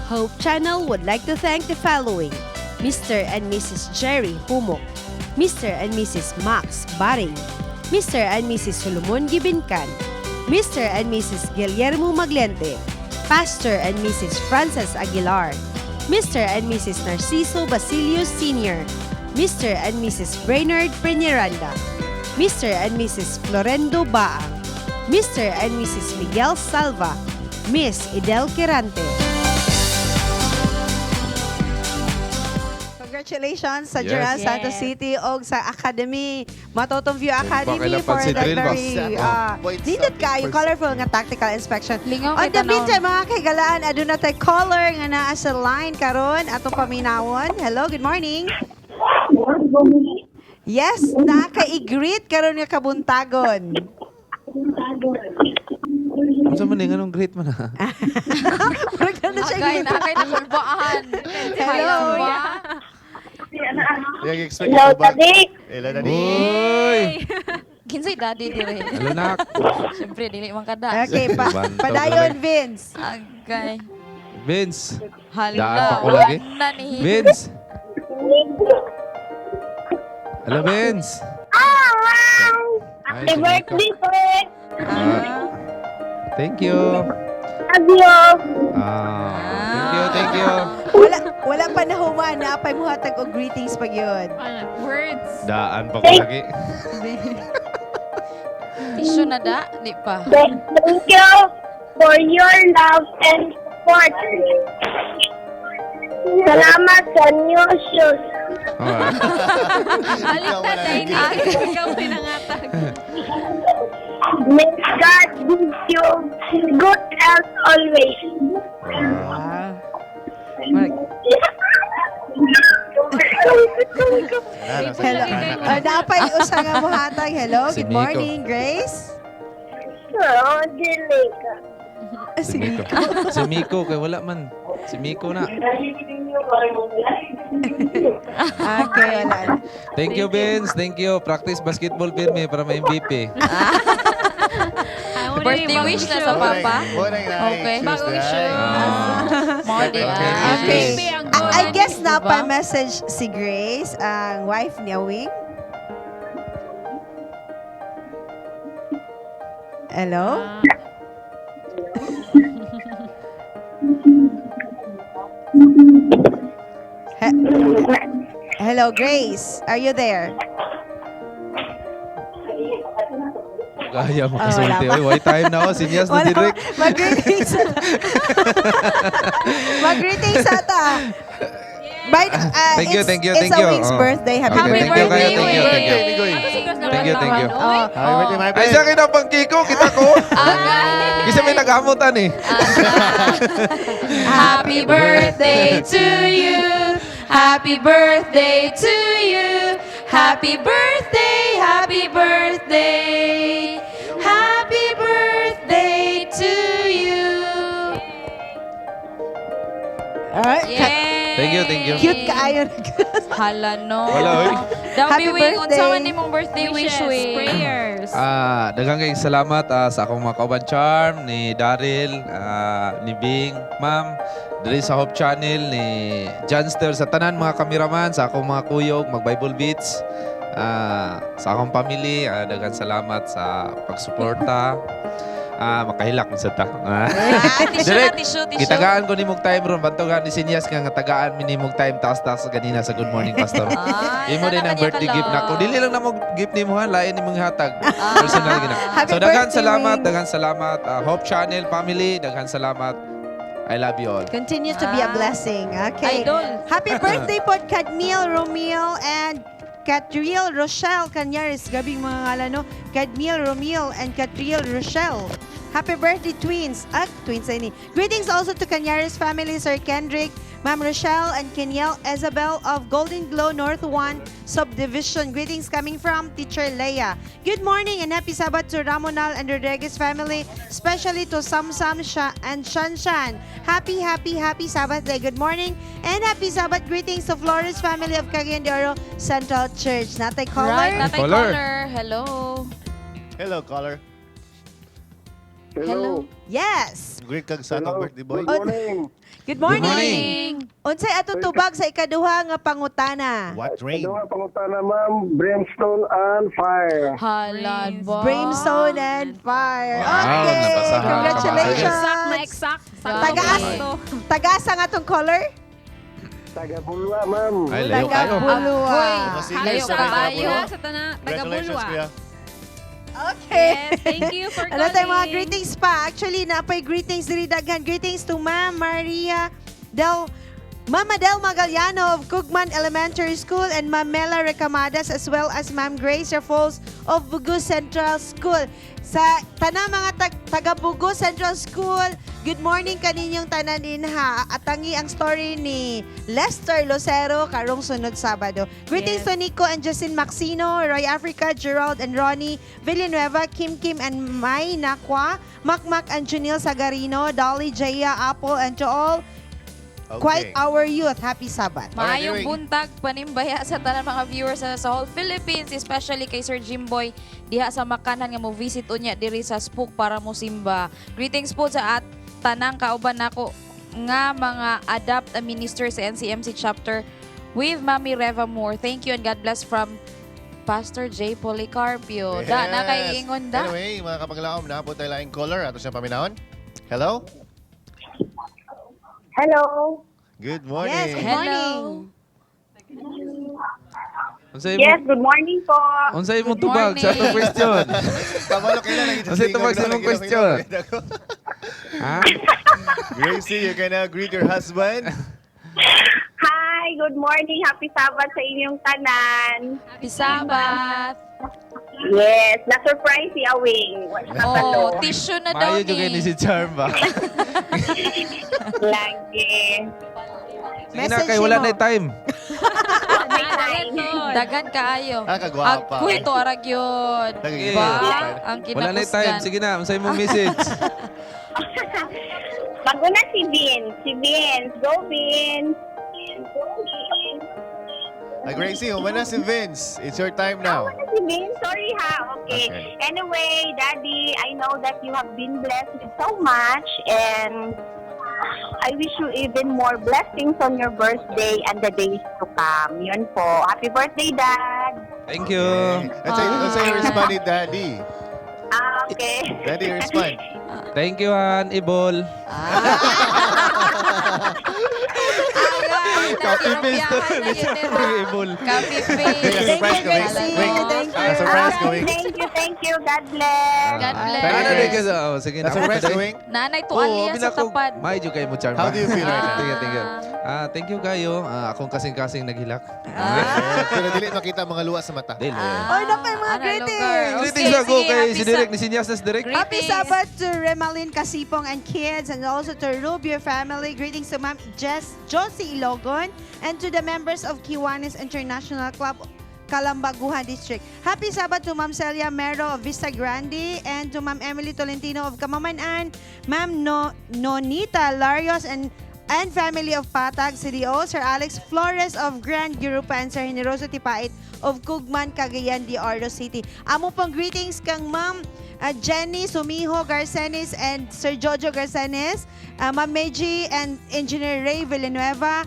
Hope Channel would like to thank the following: Mr. and Mrs. Jerry Humo, Mr. and Mrs. Max Baring, Mr. and Mrs. Solomon Gibincan, Mr. and Mrs. Guillermo Maglente, Pastor and Mrs. Frances Aguilar, Mr. and Mrs. Narciso Basilio Sr., Mr. and Mrs. Brainerd Peñaranda, Mr. and Mrs. Florendo Baang, Mr. and Mrs. Miguel Salva, Miss Idel Quirante. Congratulations sa General Santos City og sa Academy, Matotong View Academy, kailan for pansin that drill ba? very nindot kaayo colorful nga tactical inspection. Lingaw On kay the tan-awon. meantime, mga kahigalaan, aduna tay caller nga naa sa line karon atong paminawon. Hello, good morning. Yes, naa kay i-greet karon nga kabuntagon. Unsa man ni, nganong greet man ha? Murag na siya. Agay na kay nakulbaan. Hello. Yung expect Hello, ko ba? Daddy. Hello, Daddy. Uy! Kinsay daddy dire? Hello, nak. Siyempre dili man kada. Okay, Bantog padayon, na. Vince. Agay. Vince. Hala. Daan pa ko lagi. Na ni. Vince. Hello, Vince. Happy birthday, sir! Ah, thank you. Love you! Ah, thank you, thank you. Wala wala pa na human, naa pay muhatag og greetings pag yun. Words. Daan pa ko lagi. Tissue na da? Di pa. Thank you for your love and support. Salamat sa new shoes. Baliktad ay ni. Ikaw may nangatag. May God give you good health always. Hello. Naa pay usa nga muhatag. Hello, Si good Miko. morning, Grace. Oh, dili ka. Si Miko. Si Miko, kay wala man. Si Miko na. Okay, wala. Thank you, Vince. Thank you. Practice basketball, Pirmi, para ma-MVP. Birthday wish na sa papa. Okay. Bagong shoes. Mo di Okay. Okay. Ang I guess na Diba? pa message si Grace, ang wife niya, Wing. Hello? Hello, Grace. Are you there? Gaya Oh, wala makasulti. pa. Oy, why time na ako? Sinyas na Wala direct. pa. Mag-greetings. Mag-greetings ata. By, Thank you, thank you, it's thank a you. Wing's Oh. birthday. Happy Okay, thank you, birthday. kayo, thank you, thank you. Thank you, thank you. Oh. Happy birthday, my Ay, friend. sa akin ang pangkiko, kita ko. Kasi may nag-amutan eh. Happy birthday to you. Happy birthday to you. Happy birthday, happy birthday. Happy birthday to you. Alright. Yay! Thank you, thank you. Cute kaayo. Hala no. Wala, oy. Daw Happy Wing, unsa birthday. man nimong birthday wish, Wishes, Wing? prayers. Daghang kayong salamat sa akong mga kauban Charm, ni Daryl, ni Bing, ma'am, diri sa Hope Channel, ni Janster, sa tanan mga kameraman, sa akong mga kuyog, mag Bible Beats, sa akong family, daghang salamat sa pagsuporta. Makahilak man sa ta. Tissue na, tissue, tissue. Gitagaan ko nimog time ron, bantugan ni Sinyas nga nga tagaan mi nimog time taas-taas ganina sa Good Morning Pastor. Imo din ang sana birthday kanya gift nako. Dili lang namo gift nimo ha, lain nimong hatag. Personal gina. Happy So daghan birthday, salamat, Wing. daghan salamat. Hope Channel family, daghan salamat. I love you all. Continue to be a blessing. Okay. Idol. Happy birthday po, Cadmiel Romil and Catriel Rochelle Canyares. Gabing mga ngalan, no? Cadmiel Romil and Catriel Rochelle. Happy birthday, twins. Ah, twins ay ni. Greetings also to Canyares family, Sir Kendrick, Ma'am Rochelle, and Kenyel Isabel of Golden Glow North 1 Subdivision. Greetings coming from Teacher Leia. Good morning and happy Sabbath to Ramonal and Rodriguez family, especially to Samsam Sha and Shan Shan. Happy, happy, happy Sabbath day. Good morning and happy Sabbath greetings to Flores family of Cagayan de Oro Central Church. Natay caller? Right, natay Caller. caller. Hello. Hello, caller. Hello. Yes. Great kag sa atong Hello. birthday boy. Good morning. Good morning. Good morning. Unsay atong tubag sa ikaduha nga pangutana? What rain? Ano ang pangutana, ma'am? Brimstone and fire. Halan ba? Brimstone and fire. Wow, Okay. nabasahan. Congratulations. Exact na exact. Sakto. Tagaas. Tagaasa nga atong caller? Taga Bulwa, ma'am. Ay, layo kayo. Taga-Bulwa. Layo Sa kayo. Sa tana, Congratulations, taga-Bulwa. kuya. Okay. Yes, thank you for Ano tayong mga calling. greetings pa? Actually, napay greetings diri daghan. Greetings to Ma'am Maria Del Mama Del Magallano of Kugman Elementary School and Ma'am Mela Recamadas as well as Ma'am Grace Rafols of Bugu Central School. Sa tanang mga taga Bugu Central School, good morning kaninyong tanan dinha. Atangi ang story ni Lester Lucero karong sunod Sabado. Greetings to Nico and Justin Maxino, Roy Africa, Gerald and Ronnie Villanueva, Kim Kim and Mai Nakwa, Makmak and Junil Sagarino, Dolly, Jaya, Apple, and to all quite our youth. Happy Sabbath. Maayong anyway. buntag panimbaya sa tanan mga viewers sa whole Philippines, especially kay Sir Jimboy diha sa Makanan nga mo visit unya diri sa Spook para mo simba. Greetings po sa at tanang kauban nako nga mga adapt a minister sa NCMC chapter with Mami Reva Moore. Thank you and God bless from Pastor J. Policarpio. Da na kay ingon da. Anyway, mga kapaglaom, naapot tayo laing caller. Ato siyang paminahon. Hello? Hello. Good morning. Yes, good morning. Unsay Yes, good morning po. Unsay imong Good tubag sa atong morning. question? Kabalo kayo na. Unsay tubag sa imong question? Ha? Gracie, you can now greet your husband. Hi, good morning. Happy Sabbath sa inyong tanan. Happy Sabbath. Yes, na-surprise si Awing. Wala ka Oh, tissue na daw Maayo jud kay ni ni. si Charm ba? Lagi. Sige na kay wala mo. na time. May time. Dagan kaayo. Ah, kagwapa. Agoy to arag yun. Sige. Ba? Ang Wala na time. kinakusgan. Sige na, unsay imong message? Bago na si Vince. Si Vince. Go, Vince. Ah, Gracie, humana si Vince. It's your time now. Ako na si Vince. Sorry ha. Okay. Okay. Anyway, Daddy, I know that you have been blessed with so much and I wish you even more blessings on your birthday and the days to come. Yun po. Happy birthday, Dad. Thank you. Let's say respond ni Daddy. Ah, okay. Daddy, respond. Thank you, Han. Ibol. Copy paste to. Kinopyahan na yun, diba? Ibol. Copy paste. Surprise ka, Wing. Gracie. Wing. Thank you. Surprise ka, Wing. Thank you, thank you. God bless. God bless. Ano na kasi? Oh, sige na. Surprise ka, Wing. Nanay Oo, tuwalya sa binako- tapad. May jud kayo mo charm. How do you feel right now? Thank you, thank you. Thank you kayo. Akong kasing-kasing naghilak. Pero dili makita ang mga luwa sa mata. Dili. Oy, napay mga Ano, greetings. lugar? Greetings Okay, ako sige, kay happy si Direk ni Sinyas na si Direk. Happy Greetings. Sabbath to Remalin Kasipong and kids and also to Rubio family. Greetings to Ma'am Jess Josie Ilogon and to the members of Kiwanis International Club Kalambaguhan District. Happy Sabbath to Ma'am Celia Mero of Vista Grande and to Ma'am Emily Tolentino of Kamamanan, Ma'am Nonita Larios and and family of Patag, CDO, Sir Alex Flores of Grand Europa, and Sir Generoso Tipait of Cugman, Cagayan de Oro City. Amo pong greetings kang Ma'am Jenny Sumijo Garcenis and Sir Jojo Garcenis, Ma'am Meiji and Engineer Ray Villanueva,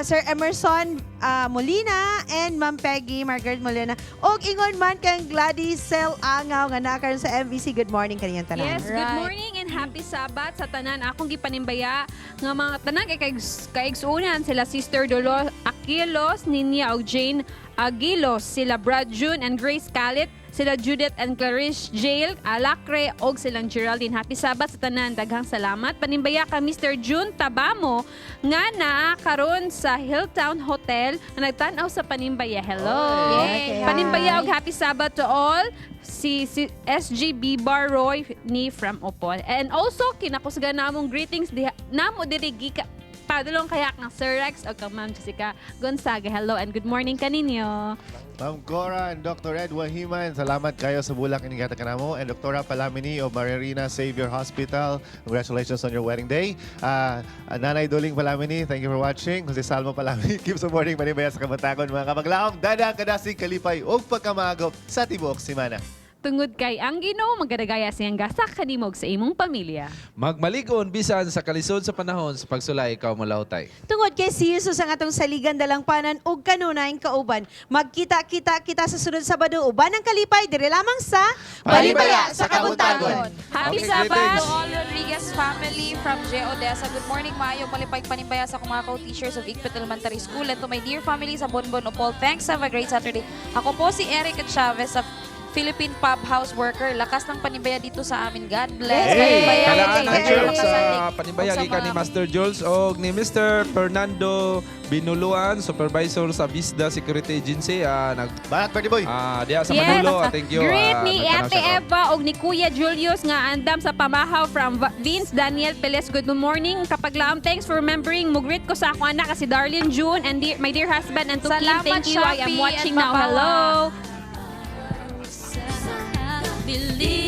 Sir Emerson Molina, and Ma'am Peggy Margaret Molina. Og ingon man kang Gladys Sel Angaw nga naa karon sa MVC. Good morning kaniyang tanan. Yes, good morning and happy Sabbath sa tanan. Akong gipanimbaya nga mga tanan kay kaigsuonan sila Sister Dolor Aquilos, Ninya og Jane Aguilos, sila Brad June and Grace Calit, sila Judith and Clarice Jail, Alacre og silang Geraldine. Happy Sabbath sa tanan. Daghang salamat. Panimbaya ka Mr. June Tabamo nga naa karon sa Hilltown Hotel nga nagtan-aw sa panimbaya. Hello. Yay. Panimbaya og happy Sabbath to all. Si SGB Baroy ni from Opol. And also kinakusgan namong greetings diha namo diri gika padulong kayak ng Sir Rex o kang Ma'am Jessica Gonzaga. Hello and good morning kaninyo. Ma'am Cora and Dr. Ed Wahiman, salamat kayo sa bulak inigata kanamo. And Dr. Palamini of Marina Savior Hospital, congratulations on your wedding day. Nanay Duling Palamini, thank you for watching. Jose Salmo Palamini, keep supporting Panimbaya sa Kabuntagon, mga kapaglaom. Dadang kadasig kalipay ug pagkamagop sa tibuok simana. Tungod kay ang Ginoo magadagaya siyang gasa kanimo ug sa imong pamilya. Magmaligon bisan sa kalisod sa panahon sa pagsulay ikaw malawtay. Tungod kay si Jesus ang atong saligan dalangpanan ug kanunayng kauban. Magkita-kita kita sa sunod Sabado uban ang kalipay diri lamang sa Panimbaya sa Kabuntagon. Happy Okay, Sabbath! To all Rodriguez family from J. Odessa. Good morning, maayo malipay panimbaya sa akong mga co-teachers of Igpit Elementary School and to my dear family sa Bonbon Opol. Thanks, have a great Saturday. Ako po si Eric Chavez sa Philippine Pub House Worker. Lakas ng panimbaya dito sa amin. God bless. Hey! Panimbaya, Kalaan kay ang church Makasandig. sa panimbaya Ug sa gikan ni mga- Master Jules og ni Mr. Fernando Binuluan, supervisor sa Bisda Security Agency. Nag Barat Party Boy. Diya sa Manolo. Thank you. Greet ni Nagtanaw Ate siya karon. Eva og ni Kuya Julius nga andam sa pamahaw from Vince Daniel Peles. Good morning. Kapaglaom, thanks for remembering. Mugreet ko sa akong anak si Darlene June and dear, my dear husband and to Kim. Salamat, Thank you. I am Shopee watching and now. Papawa. Hello. Believe